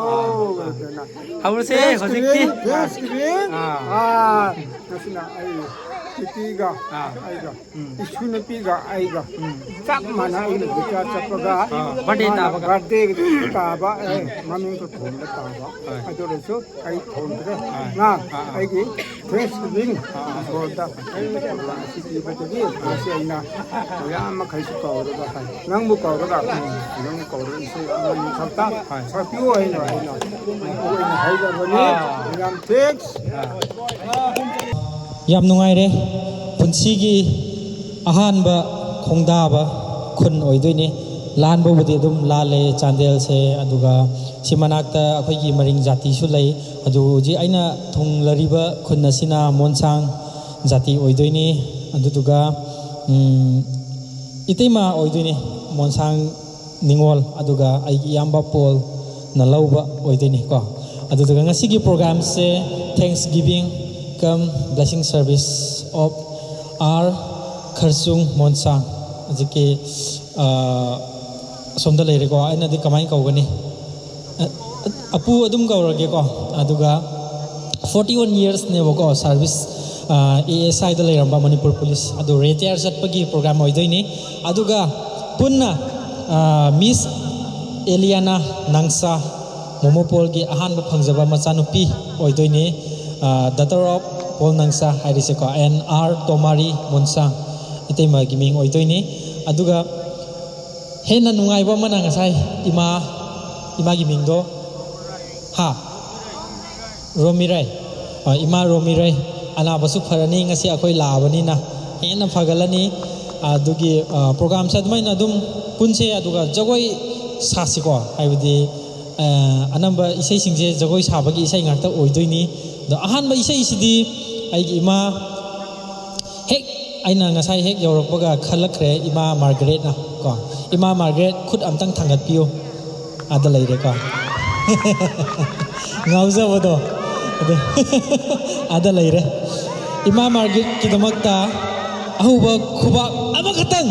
ꯑꯗꯨꯅ ꯍꯧꯔꯁꯦ ꯍꯧꯖꯤꯛꯇꯤ꯫ Thanksgiving, Thanksgiving꯫ ꯑꯥ꯫ ꯑꯥ, ꯉꯁꯤꯅ ꯑꯩ ꯅꯨꯄꯤꯒ ꯑꯥ꯫ ꯑꯩꯒ, ꯎꯝ꯫ ꯏꯁꯨ ꯅꯨꯄꯤꯒ ꯑꯩꯒ ꯎꯝ꯫ ꯆꯞ ꯃꯥꯟꯅ ꯑꯩꯅ ꯕꯤꯆꯥ ꯆꯠꯄꯒ ꯑꯥ, birthday ꯃꯥꯅ ꯇꯥꯕꯒ꯫ Birthday ꯇꯥꯕ, ꯑꯦ, ꯎꯝ꯫ ꯃꯃꯤꯡꯁꯨ ꯊꯣꯟꯕ ꯇꯥꯕ꯫ ꯍꯣꯏ꯫ ꯑꯗꯨ ꯑꯣꯏꯔꯁꯨ ꯑꯩ ꯊꯣꯟꯗ꯭ꯔꯦ꯫ ꯑꯥ꯫ ꯉꯥ ꯑꯥ, ꯑꯥ꯫ ꯑꯩꯒꯤ Thanksgiving ꯍꯣꯜꯗ ꯑꯩꯅ ꯄ꯭ꯔꯣꯒ꯭ꯔꯥꯝ ꯑꯁꯤ ꯄꯤꯕꯗꯒꯤ ꯉꯁꯤ ꯑꯩꯅ ꯃꯌꯥꯝ ꯃꯈꯩꯁꯨ ꯀꯧꯔꯒ ꯅꯪꯕꯨ ꯀꯧꯔꯒ ꯅꯪꯕꯨ ꯀꯧꯔꯒ ꯏꯁꯩ ꯑꯃꯅꯤ ꯈꯛꯇ ꯁꯛꯄꯤꯌꯨ ꯍꯥꯏꯅ ꯑꯩꯅ ꯑꯩꯅ ꯍꯥꯏꯖꯕꯅꯤ꯫ ꯌꯥꯝ thanks꯫ ꯌꯥꯝ ꯅꯨꯡꯉꯥꯏꯔꯦ꯫ ꯄꯨꯟꯁꯤꯒꯤ ꯑꯍꯥꯟꯕ ꯈꯣꯡꯗꯥꯕ ꯈꯨꯟ ꯑꯣꯏꯗꯣꯏꯅꯤ꯫ ꯂꯥꯟꯕꯕꯨꯗꯤ ꯑꯗꯨꯝ ꯂꯥꯜꯂꯦ ꯆꯥꯟꯗꯦꯜꯁꯦ, ꯑꯗꯨꯒ ꯁꯤ ꯃꯅꯥꯛꯇ ꯑꯩꯈꯣꯏꯒꯤ ꯃꯔꯤꯡ ꯖꯥꯇꯤꯁꯨ ꯂꯩ꯫ ꯑꯗꯨ ꯍꯧꯖꯤꯛ ꯑꯩꯅ ꯊꯨꯡꯂꯔꯤꯕ ꯈꯨꯟ ꯑꯁꯤꯅ ꯃꯣꯟꯁꯥꯡ ꯖꯥꯇꯤ ꯑꯣꯏꯗꯣꯏꯅꯤ꯫ ꯑꯗꯨꯗꯨꯒ, ꯎꯝ, ꯏꯇꯩꯃ ꯑꯣꯏꯗꯣꯏꯅꯤ ꯃꯣꯟꯁꯥꯡ ꯅꯤꯉꯣꯜ, ꯑꯗꯨꯒ ꯑꯩꯒꯤ ꯏꯌꯥꯝꯕ ꯄꯣꯜꯅ ꯂꯧꯕ ꯑꯣꯏꯗꯣꯏꯅꯤꯀꯣ꯫ ꯑꯗꯨꯗꯨꯒ ꯉꯁꯤꯒꯤ ꯄ꯭ꯔꯣꯒ꯭ꯔꯥꯝꯁꯦ Thanksgiving cum Blessing Service of R ꯈꯔꯆꯨꯡ ꯃꯣꯟꯁꯥꯡ꯫ ꯍꯧꯖꯤꯛꯀꯤ, ꯑ, ꯑꯁꯣꯝꯗ ꯂꯩꯔꯦꯀꯣ꯫ ꯑꯩꯅꯗꯤ ꯀꯃꯥꯏꯅ ꯀꯧꯒꯅꯤ? ꯑ, ꯑꯄꯨ ꯑꯗꯨꯝ ꯀꯧꯔꯒꯦꯀꯣ꯫ ꯑꯗꯨꯒ forty one yearsꯅꯦꯕꯀꯣ service, ꯑ, ASIꯗ ꯂꯩꯔꯝꯕ ꯃꯅꯤꯄꯨꯔ ꯄꯨꯂꯤꯁ꯫ ꯑꯗꯨ retire ꯆꯠꯄꯒꯤ ꯄ꯭ꯔꯣꯒ꯭ꯔꯥꯝ ꯑꯣꯏꯗꯣꯏꯅꯤ꯫ ꯑꯗꯨꯒ ꯄꯨꯟꯅ, ꯑ, Miss Eliana Nangsa, ꯃꯣꯃꯣ ꯄꯣꯜꯒꯤ ꯑꯍꯥꯟꯕ ꯐꯪꯖꯕ ꯃꯆꯥꯅꯨꯄꯤ ꯑꯣꯏꯗꯣꯏꯅꯤ꯫ ꯑ, daughter of ꯄꯣꯜ ꯅꯪꯁꯥ ꯍꯥꯏꯔꯤꯁꯦꯀꯣ, and R ꯇꯣꯃꯥꯔꯤ ꯃꯣꯟꯁꯥꯡ, ꯏꯇꯩꯃꯒꯤ ꯃꯤꯡ ꯑꯣꯏꯗꯣꯏꯅꯤ꯫ ꯑꯗꯨꯒ ꯍꯦꯟꯅ ꯅꯨꯡꯉꯥꯏꯕ ꯑꯃꯅ ꯉꯁꯥꯏ ꯏꯃꯥ, ꯏꯃꯥꯒꯤ ꯃꯤꯡꯗꯣ, ꯍꯥ? ꯔꯣꯃꯤꯔꯩ꯫ ꯑ, ꯏꯃꯥ ꯔꯣꯃꯤꯔꯩ, ꯑꯅꯥꯕꯁꯨ ꯐꯔꯅꯤ, ꯉꯁꯤ ꯑꯩꯈꯣꯏ ꯂꯥꯛꯑꯕꯅꯤꯅ ꯍꯦꯟꯅ ꯐꯒꯠꯂꯅꯤ꯫ ꯑꯗꯨꯒꯤ, ꯑ, ꯄ꯭ꯔꯣꯒ꯭ꯔꯥꯝꯁꯦ ꯑꯗꯨꯃꯥꯏꯅ ꯑꯗꯨꯝ ꯄꯨꯟꯁꯦ, ꯑꯗꯨꯒ ꯖꯒꯣꯏ ꯁꯥꯁꯤꯀꯣ, ꯍꯥꯏꯕꯗꯤ, ꯑ, ꯑꯅꯝꯕ ꯏꯁꯩꯁꯤꯡꯁꯦ ꯖꯒꯣꯏ ꯁꯥꯕꯒꯤ ꯏꯁꯩ ꯉꯥꯛꯇ ꯑꯣꯏꯗꯣꯏꯅꯤ꯫ ꯑꯗꯣ ꯑꯍꯥꯟꯕ ꯏꯁꯩꯁꯤꯗꯤ ꯑꯩꯒꯤ ꯏꯃꯥ ꯍꯦꯛ ꯑꯩꯅ ꯉꯁꯥꯏ ꯍꯦꯛ ꯌꯧꯔꯛꯄꯒ ꯈꯜꯂꯛꯈ꯭ꯔꯦ, ꯏꯃꯥ ꯃꯥꯔꯒꯔꯦꯠꯅ ꯀꯣ꯫ ꯏꯃꯥ ꯃꯥꯔꯒꯔꯦꯠ, ꯈꯨꯠ ꯑꯝꯇꯪ ꯊꯥꯡꯒꯠꯄꯤꯌꯨ꯫ ꯑꯥꯗ ꯂꯩꯔꯦꯀꯣ꯫ ꯉꯥꯎꯖꯕꯗꯣ꯫ ꯑꯗꯨ ꯑꯥꯗ ꯂꯩꯔꯦ꯫ ꯏꯃꯥ ꯃꯥꯔꯒꯔꯦꯠꯀꯤꯗꯃꯛꯇ ꯑꯍꯧꯕ ꯈꯨꯕꯥꯛ ꯑꯃꯈꯛꯇꯪ꯫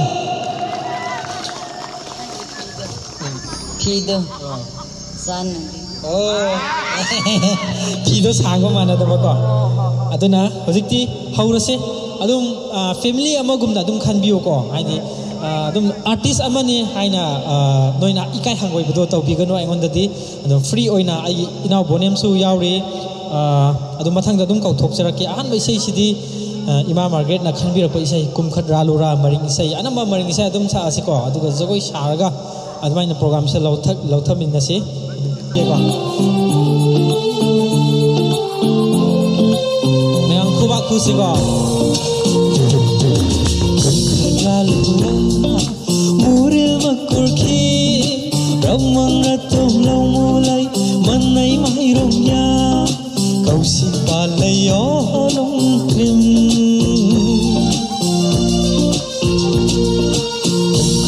ꯐꯤꯗꯣ ꯆꯥꯟꯅꯗꯦ꯫ ꯑꯣ꯫ ꯐꯤꯗꯣ ꯁꯥꯡꯕ ꯃꯥꯟꯅꯗꯕꯀꯣ꯫ ꯑꯗꯨꯅ ꯍꯧꯖꯤꯛꯇꯤ ꯍꯧꯔꯁꯦ꯫ ꯑꯗꯨꯝ ꯐꯦꯃꯤꯂꯤ ꯑꯃꯒꯨꯝꯅ ꯑꯗꯨꯝ ꯈꯟꯕꯤꯌꯨꯀꯣ, ꯍꯥꯏꯗꯤ ꯑꯗꯨꯝ ꯑꯥꯔꯇꯤꯁ ꯑꯃꯅꯤ ꯍꯥꯏꯅ ꯅꯣꯏꯅ ꯏꯀꯥꯏ ꯍꯪꯒꯣꯏꯕꯗꯣ ꯇꯧꯕꯤꯒꯅꯨ ꯑꯩꯉꯣꯟꯗꯗꯤ꯫ ꯑꯗꯨꯝ ꯐ꯭ꯔꯤ ꯑꯣꯏꯅ ꯑꯩꯒꯤ ꯏꯅꯥꯎ ꯕꯣꯅꯦꯝꯁꯨ ꯌꯥꯎꯔꯤ꯫ ꯑꯗꯨ ꯃꯊꯪꯗ ꯑꯗꯨꯝ ꯀꯧꯊꯣꯛꯆꯔꯛꯀꯦ꯫ ꯑꯍꯥꯟꯕ ꯏꯁꯩꯁꯤꯗꯤ ꯏꯃꯥ ꯃꯥꯔꯒ꯭ꯔꯦꯠꯅ ꯈꯟꯕꯤꯔꯛꯄ ꯏꯁꯩ ꯀꯨꯝꯈꯠ ꯔꯥꯂꯨꯔꯥ ꯃꯔꯤꯡ ꯏꯁꯩ, ꯑꯅꯝꯕ ꯃꯔꯤꯡ ꯏꯁꯩ ꯑꯗꯨꯝ ꯁꯛꯑꯁꯤꯀꯣ, ꯑꯗꯨꯒ ꯖꯒꯣꯏ ꯁꯥꯔꯒ ꯑꯗꯨꯃꯥꯏꯅ ꯄ꯭ꯔꯣꯒꯥꯝꯁꯦ ꯂꯧꯊ-, ꯂꯧꯊꯃꯤꯟꯅꯁꯤ꯫ ꯃꯌꯥꯝ ꯈꯨꯕꯥꯛ ꯈꯨꯁꯤꯀꯣ꯫ ꯃꯨꯔꯤꯜ ꯃꯀꯨꯔꯈꯤ ꯔꯃꯪ ꯔꯇꯣꯝ ꯂꯧꯃꯨꯂꯩ ꯃꯟꯅꯩ ꯃꯍꯩꯔꯣꯡꯌꯥ ꯀꯧꯁꯤ ꯄꯥꯜꯂꯩꯌꯣ ꯂꯣꯡꯇ꯭ꯔꯤꯝ꯫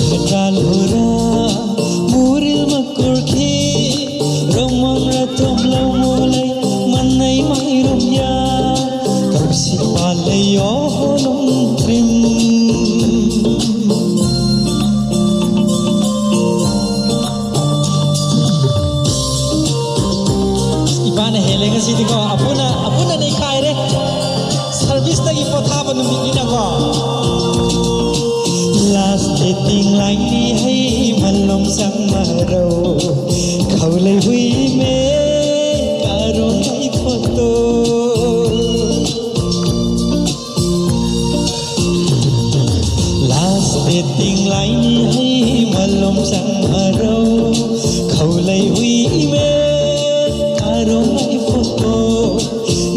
ꯈꯗ꯭ꯔꯥꯜ ꯍꯨꯔꯥ ꯃꯨꯔꯤꯜ ꯃꯀꯨꯔꯈꯤ ꯔꯃꯪ ꯔꯇꯣꯝ ꯂꯧꯃꯨꯂꯩ ꯃꯟꯅꯩ ꯃꯍꯩꯔꯣꯡꯌꯥ ꯀꯧꯁꯤ ꯄꯥꯜꯂꯩꯌꯣ ꯂꯣꯡꯇ꯭ꯔꯤꯝ꯫ ꯏꯄꯥꯅ ꯍꯦꯜꯂꯦ ꯉꯁꯤꯗꯤꯀꯣ꯫ ꯑꯄꯨꯅ, ꯑꯄꯨꯅ ꯅꯩꯈꯥꯏꯔꯦ꯫ ꯁꯔꯚꯤꯁꯇꯒꯤ ꯄꯣꯊꯥꯕ ꯅꯨꯃꯤꯠꯅꯤꯅꯀꯣ꯫ Last dating line ꯅꯤ ꯍꯩ ꯃꯜꯂꯣꯝ ꯆꯪꯃꯔꯧ ꯈꯧꯂꯩ ꯍꯨꯏ ꯃꯦ ꯀꯥꯔꯣꯡ ꯃꯩ ꯐꯣꯇꯣ꯫ Last dating line ꯅꯤ ꯍꯩ ꯃꯜꯂꯣꯝ ꯆꯪꯃꯔꯧ ꯈꯧꯂꯩ ꯍꯨꯏ ꯏꯃꯦ ꯀꯥꯔꯣꯡ ꯃꯩ ꯐꯣꯇꯣ꯫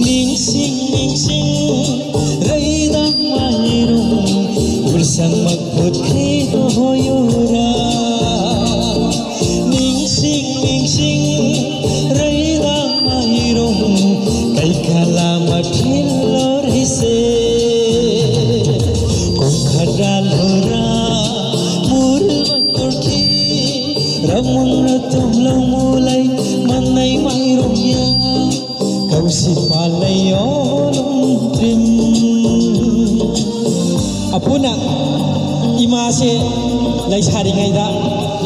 ꯅꯤꯡꯁꯤꯡ ꯅꯤꯡꯁꯤꯡ ꯔꯩꯗꯥꯡ ꯃꯥꯏꯔꯨꯡ ꯎꯔꯁꯪ ꯃꯈꯨꯠ ꯈ꯭ꯔꯤ ꯍꯣꯌꯨꯔꯥ꯫ ꯅꯤꯡꯁꯤꯡ ꯅꯤꯡꯁꯤꯡ ꯔꯩꯗꯥꯡ ꯃꯍꯩꯔꯣꯡ ꯀꯩꯀꯥꯂꯥ ꯃꯊꯤꯜꯂꯣꯔꯤꯁꯦ꯫ ꯀꯣꯡꯈꯠꯔꯥ ꯂꯣꯔꯥ ꯃꯨꯔꯕ ꯀꯣꯔꯈꯤ ꯔꯃꯪ ꯔꯇꯣꯝ ꯂꯧꯃꯨꯂꯩ ꯃꯟꯅꯩ ꯃꯍꯩꯔꯣꯡꯌꯥ ꯀꯧꯁꯤ ꯄꯥꯜꯂꯩꯌꯣ ꯂꯣꯡꯇ꯭ꯔꯤꯝ꯫ ꯑꯄꯨꯅ ꯏꯃꯥꯁꯦ ꯂꯩꯁꯥꯔꯤꯉꯩꯗ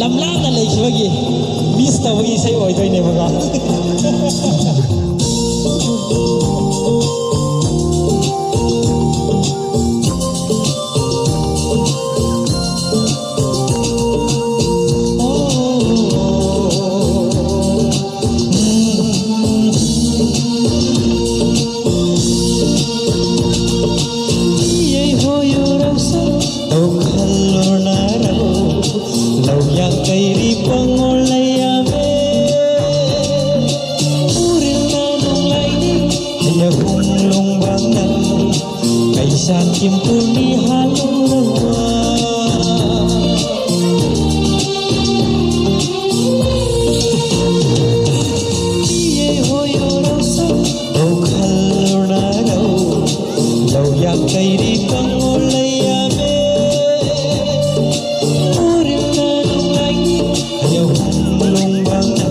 ꯂꯝ ꯂꯥꯞꯅ ꯂꯩꯈꯤꯕꯒꯤ ꯃꯤꯁ ꯇꯧꯕꯒꯤ ꯏꯁꯩ ꯑꯣꯏꯗꯣꯏꯅꯦꯕꯀꯣ꯫ ꯆꯥꯛꯈꯤꯝ ꯄꯨꯔꯅꯤ ꯍꯥꯜꯂꯨꯔꯕ꯫ ꯏꯌꯦ ꯍꯣꯌꯣꯔꯧꯁ ꯇꯧꯈꯜꯂꯨꯔꯅꯔꯧ꯫ ꯂꯧꯌꯥꯛ ꯀꯩꯔꯤ ꯄꯪꯉꯣ ꯂꯩꯌꯥꯃꯦ꯫ ꯎꯔꯤꯜꯅ ꯅꯨꯡꯉꯥꯏꯅꯤ ꯌꯧꯍꯟ ꯂꯣꯡꯕꯥꯡꯅ꯫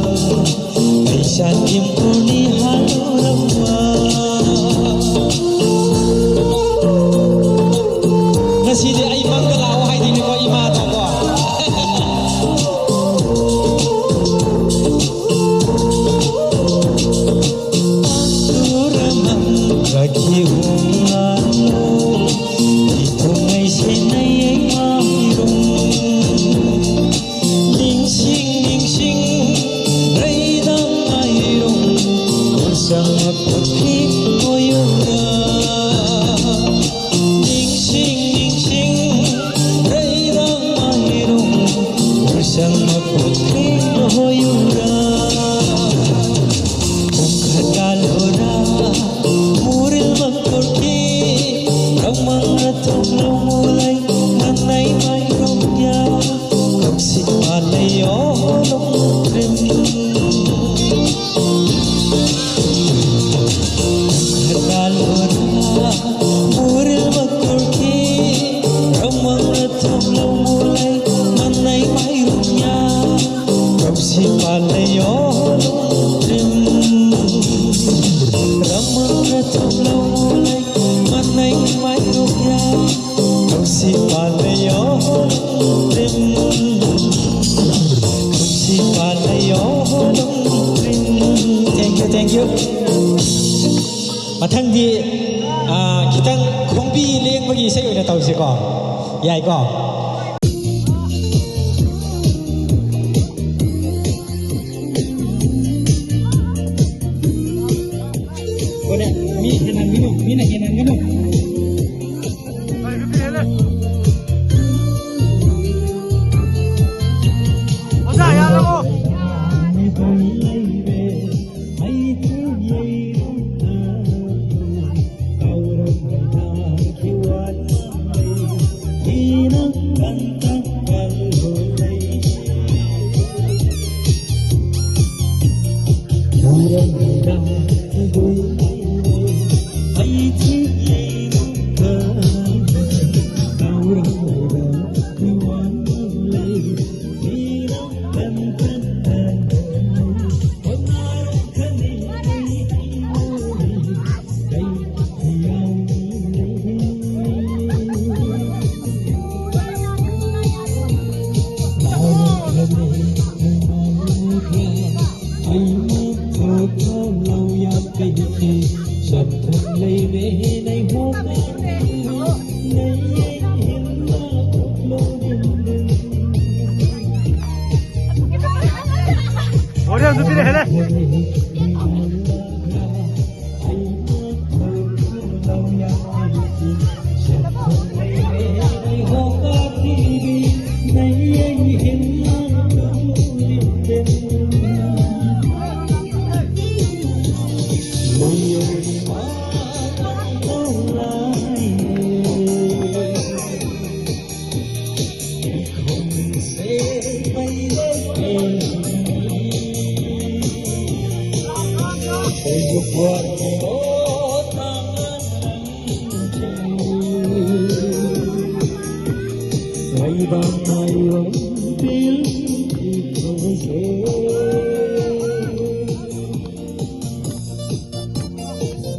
ꯂꯩꯁꯥ ꯊꯤꯝꯄꯨꯔꯅꯤ ꯍꯥꯜꯂꯨꯔꯕ꯫ ꯉꯁꯤꯗꯤ ꯑꯩ ꯃꯪꯗ ꯂꯥꯛꯑꯣ ꯍꯥꯏꯗꯣꯏꯅꯤꯀꯣ ꯏꯃꯥꯗꯀꯣ꯫ ꯄꯥꯟꯇꯨꯔꯃꯪ ꯔꯥꯈꯤ ꯎꯉꯥꯂꯣ, ꯏꯊꯨꯡꯉꯩ ꯁꯦꯟꯅꯩ ꯃꯥꯏꯔꯨꯡ꯫ ꯅꯤꯡꯁꯤꯡ ꯅꯤꯡꯁꯤꯡ ꯔꯩꯗꯥꯡ ꯃꯥꯏꯔꯨꯡ, ꯎꯔꯁꯪ ꯃꯄꯨꯈ꯭ꯔꯤ ꯀꯣꯌꯨꯔꯥ꯫ ꯅꯤꯡꯁꯤꯡ ꯅꯤꯡꯁꯤꯡ ꯔꯩꯗꯥꯡ ꯃꯥꯏꯔꯨꯡ, ꯎꯔꯁꯪ ꯃꯄꯨꯈ꯭ꯔꯤ ꯀꯣꯌꯨꯔꯥ꯫ ꯈꯣꯡꯈꯠ ꯀꯥꯜꯂꯨꯔꯥ, ꯃꯨꯔꯤꯜ ꯃꯪꯀꯨꯔꯀꯤ, ꯔꯧꯃꯪ ꯔꯊꯣꯛ ꯂꯧꯃꯨꯂꯩ, ꯃꯅꯩ ꯃꯥꯏꯔꯨꯡꯌꯥ, ꯀꯛꯁꯤꯠ ꯄꯥꯜꯂꯩꯌꯣ ꯂꯣꯡꯇ꯭ꯔꯤꯝ꯫ ꯈꯣꯡꯈꯠ ꯀꯥꯜꯂꯨꯔꯥ, ꯃꯨꯔꯤꯜ ꯃꯪꯀꯨꯔꯀꯤ, ꯔꯧꯃꯪ ꯔꯊꯣꯛ ꯂꯧꯃꯨꯂꯩ, ꯃꯅꯩ ꯃꯥꯏꯔꯨꯡꯌꯥ, ꯀꯛꯁꯤꯠ ꯄꯥꯜꯂꯩꯌꯣ ꯂꯣꯡꯇ꯭ꯔꯤꯝ꯫ ꯔꯧꯃꯪ ꯔꯊꯣꯛ ꯂꯧꯃꯨꯂꯩ, ꯃꯅꯩ ꯃꯥꯏꯔꯨꯡꯌꯥ, ꯀꯛꯁꯤꯠ ꯄꯥꯜꯂꯩꯌꯣ ꯂꯣꯡꯇ꯭ꯔꯤꯝ꯫ ꯀꯛꯁꯤꯠ ꯄꯥꯜꯂꯩꯌꯣ ꯂꯣꯡꯇ꯭ꯔꯤꯝ꯫ Thank you, thank you. ꯃꯊꯪꯗꯤ, ꯑꯥ, ꯈꯤꯇꯪ ꯈꯣꯡꯕꯤ ꯂꯦꯡꯕꯒꯤ ꯏꯁꯩ ꯑꯣꯏꯅ ꯇꯧꯁꯤꯀꯣ꯫ ꯌꯥꯏꯀꯣ? ꯍꯣꯏꯅꯦ, ꯃꯤ ꯍꯦꯟꯍꯟꯒꯅꯨ, ꯃꯤꯅ ꯍꯦꯟꯍꯟꯒꯅꯨ꯫ ꯑꯣꯖꯥ, ꯌꯥꯔꯕꯣ? Audience ꯄꯤꯔꯦ ꯍꯦꯜꯂꯦ꯫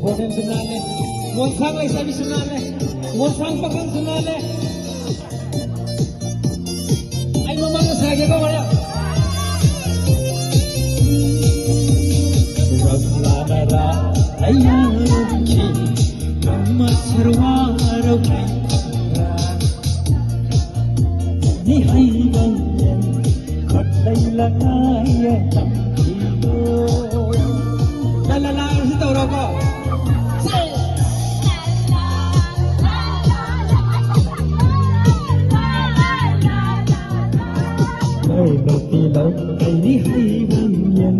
ꯕꯣꯔꯗꯦꯟꯁꯨ ꯅꯥꯜꯂꯦ, ꯃꯣꯟꯁꯥꯡ ꯂꯩꯁꯥꯕꯤꯁꯨ ꯅꯥꯜꯂꯦ, ꯃꯣꯟꯁꯥꯡ ꯄꯥꯈꯪꯁꯨ ꯅꯥꯜꯂꯦ꯫ ꯑꯩ ꯃꯃꯥꯡꯗ ꯁꯥꯒꯦꯀꯣ, ꯍꯣꯔꯦꯟ꯫ ꯂꯥ ꯂꯥ ꯂꯥ ꯁꯤ ꯇꯧꯔꯣꯀꯣ꯫ ꯑꯩ ꯅꯨꯄꯤ ꯂꯧ ꯑꯩꯗꯤ ꯍꯩꯕ ꯌꯦꯟ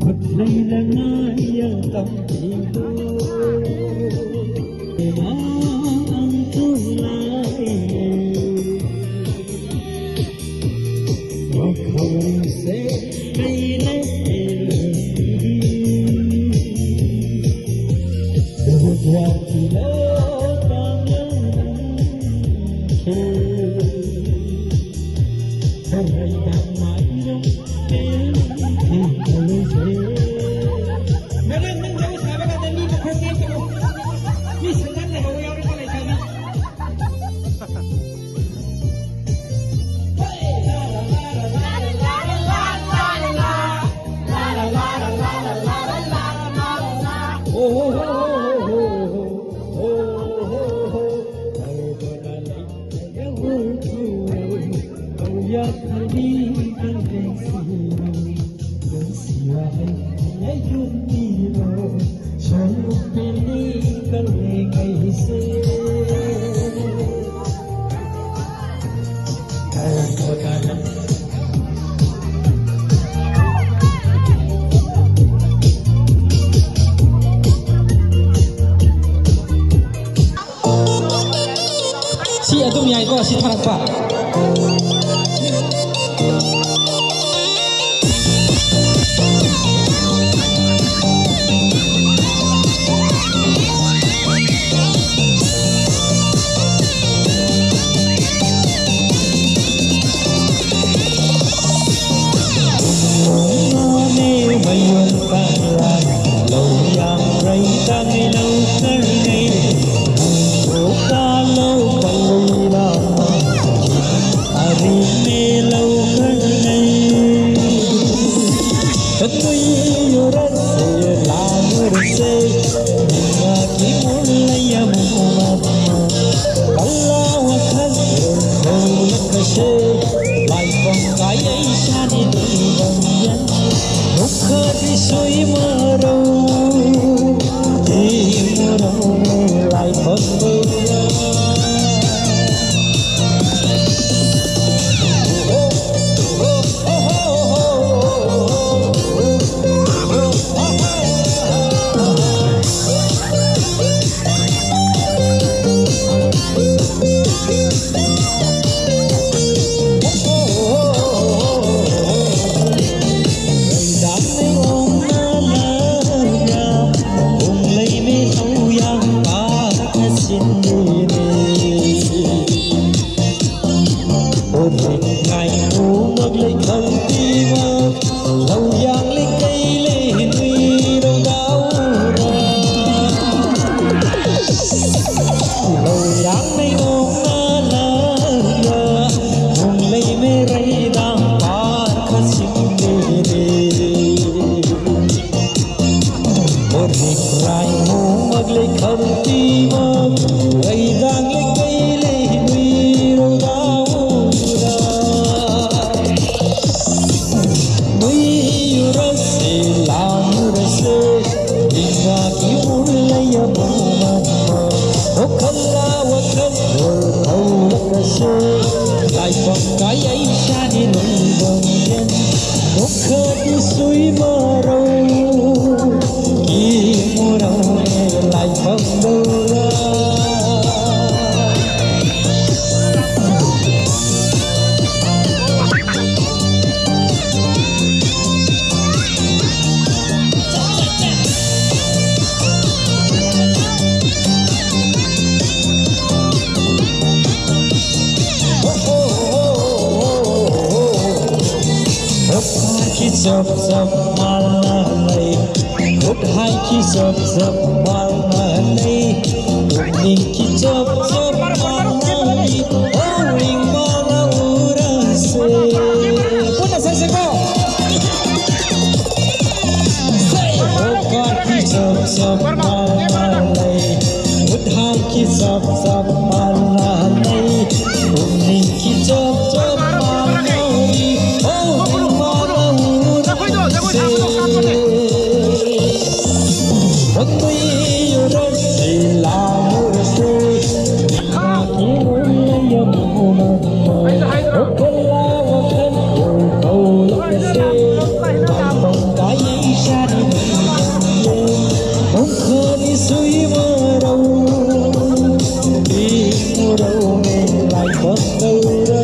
ꯈꯨꯠ ꯂꯩꯅ ꯉꯥꯏꯌ ꯇꯝꯕꯤꯌꯨ꯫ ꯑꯗꯨꯝ ꯌꯥꯏꯀꯣ, ꯑꯁꯤ ꯊꯥꯔꯛꯄ꯫ ꯆꯞ ꯆꯞ ꯃꯥꯟꯅꯅꯩ꯫ ꯈꯨꯠ ꯍꯥꯏꯈꯤ ꯆꯞ ꯆꯞ ꯃꯥꯟꯅꯅꯩ꯫ ꯄꯨꯛꯅꯤꯡꯒꯤ ꯆꯞ ꯆꯞ ꯃꯥꯟꯅꯅꯩ꯫ ꯍꯧꯔꯤꯡ ꯃꯥꯟꯅ ꯎꯔꯁꯦ꯫ ꯄꯨꯟꯅ ꯁꯛꯁꯤꯀꯣ꯫ ꯈꯨꯠ ꯍꯥꯏꯈꯤ ꯆꯞ ꯆꯞ ꯃꯥꯟꯅꯅꯩ꯫ ꯈꯨꯠ ꯍꯥꯏꯈꯤ ꯆꯞ ꯆꯞ ꯃꯥꯟꯅꯅꯩ꯫ ꯄꯨꯛꯅꯤꯡꯒꯤ ꯆꯞ ꯆꯞ ꯃꯥꯟꯅꯩ꯫ ꯍꯧꯔꯤꯡ ꯃꯥꯟꯅ ꯎꯔꯁꯦ꯫ ꯃꯇꯨꯏ ꯌꯨꯔꯛꯁꯤ ꯂꯥꯎꯔꯁꯤ꯫ ꯏꯃꯨꯡ ꯂꯩꯌꯝ ꯎꯃꯪ ꯋꯥꯈꯜ ꯂꯥ ꯋꯥꯈꯜ ꯀꯧꯔꯛꯁꯦ꯫ ꯄꯥꯡꯄꯪ ꯀꯥꯏ ꯁꯥꯔꯤ ꯃꯈꯣꯏ ꯁꯨꯏ ꯃꯔꯧ ꯏꯃꯨꯔꯧ ꯃꯦ ꯂꯥꯏꯕꯛ ꯇꯧꯔ꯫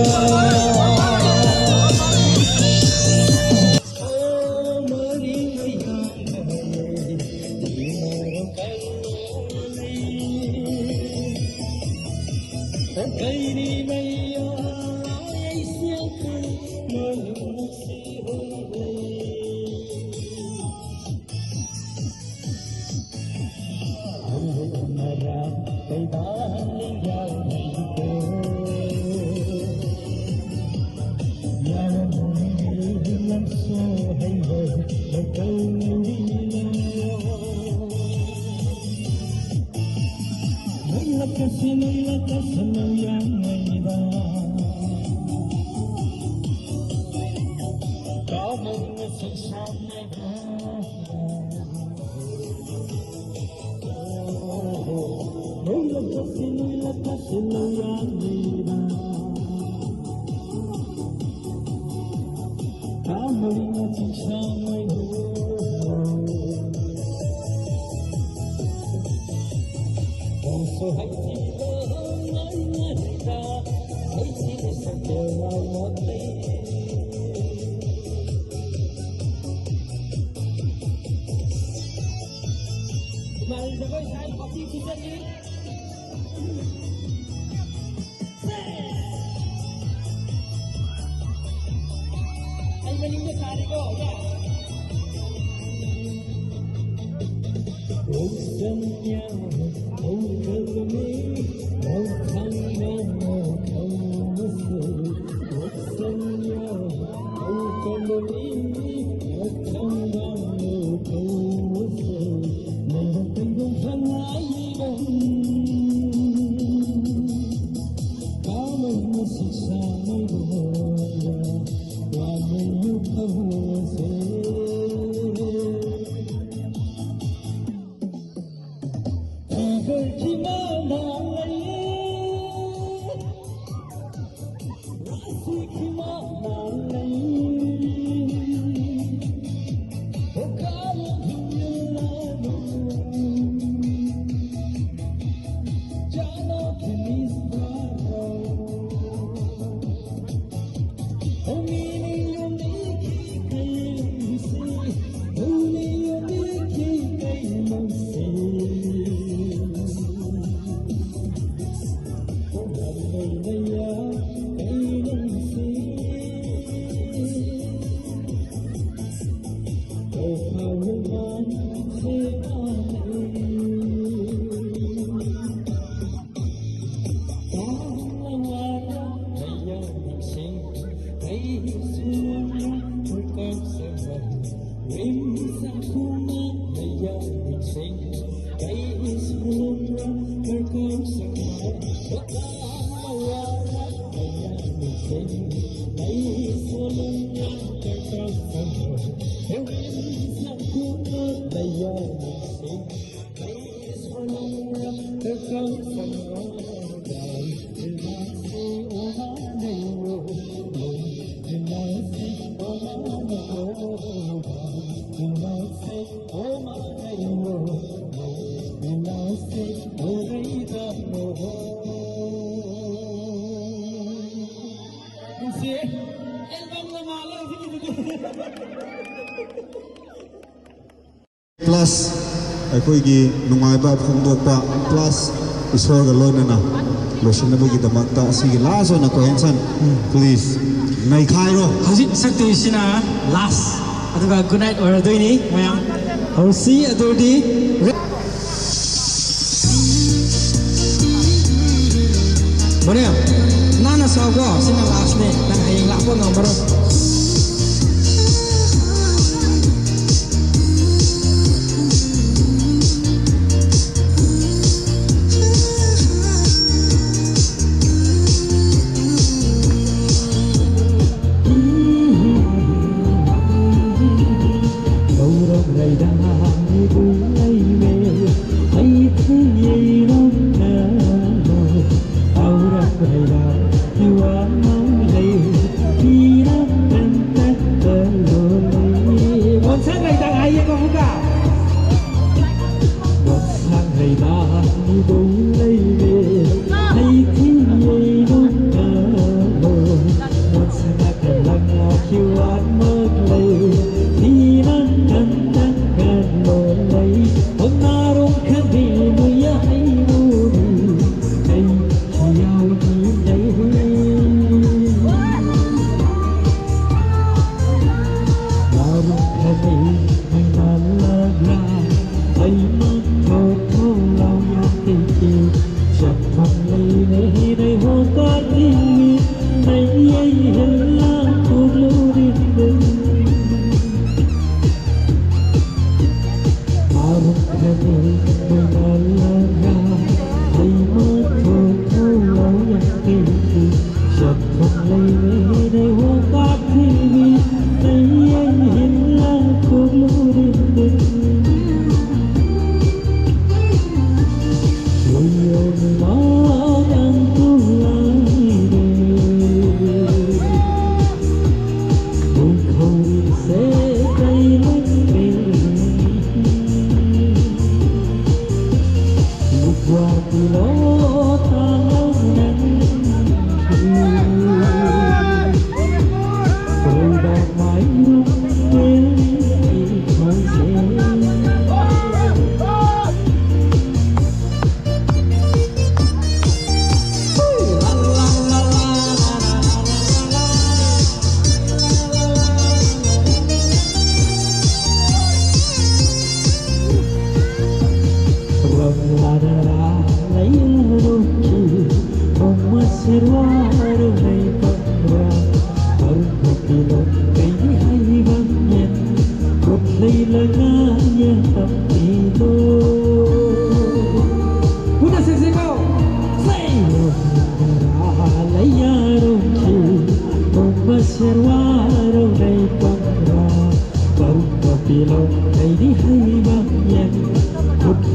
ꯄ꯭ꯂꯁ ꯑꯩꯈꯣꯏꯒꯤ ꯅꯨꯡꯉꯥꯏꯕ ꯐꯣꯡꯗꯣꯛꯄ, ꯄ꯭ꯂꯁ ꯏꯁꯣꯔꯒ ꯂꯣꯏꯅꯅ ꯂꯣꯏꯁꯤꯟꯅꯕꯒꯤꯗꯃꯛꯇ ꯑꯁꯤꯒꯤ ꯂꯥꯁ ꯑꯣꯏꯅ ꯀꯣꯍꯦꯟꯁꯟ, ꯄ꯭ꯂꯤꯁ꯫ ꯅꯩꯈꯥꯏꯔꯣ꯫ ꯍꯧꯖꯤꯛ ꯁꯛꯇꯣꯏꯁꯤꯅ last, ꯑꯗꯨꯒ good night ꯑꯣꯏꯔꯗꯣꯏꯅꯤ ꯃꯌꯥꯝ꯫ ꯍꯧꯔꯁꯤ ꯑꯗꯨꯗꯤ꯫ ꯃꯣꯅꯦ, ꯅꯥꯟꯅ ꯁꯥꯎꯀꯣ, ꯁꯤꯅ lastꯅꯦ, ꯅꯪ ꯍꯌꯦꯡ ꯂꯥꯛꯄ ꯉꯝꯃꯔꯣꯏ꯫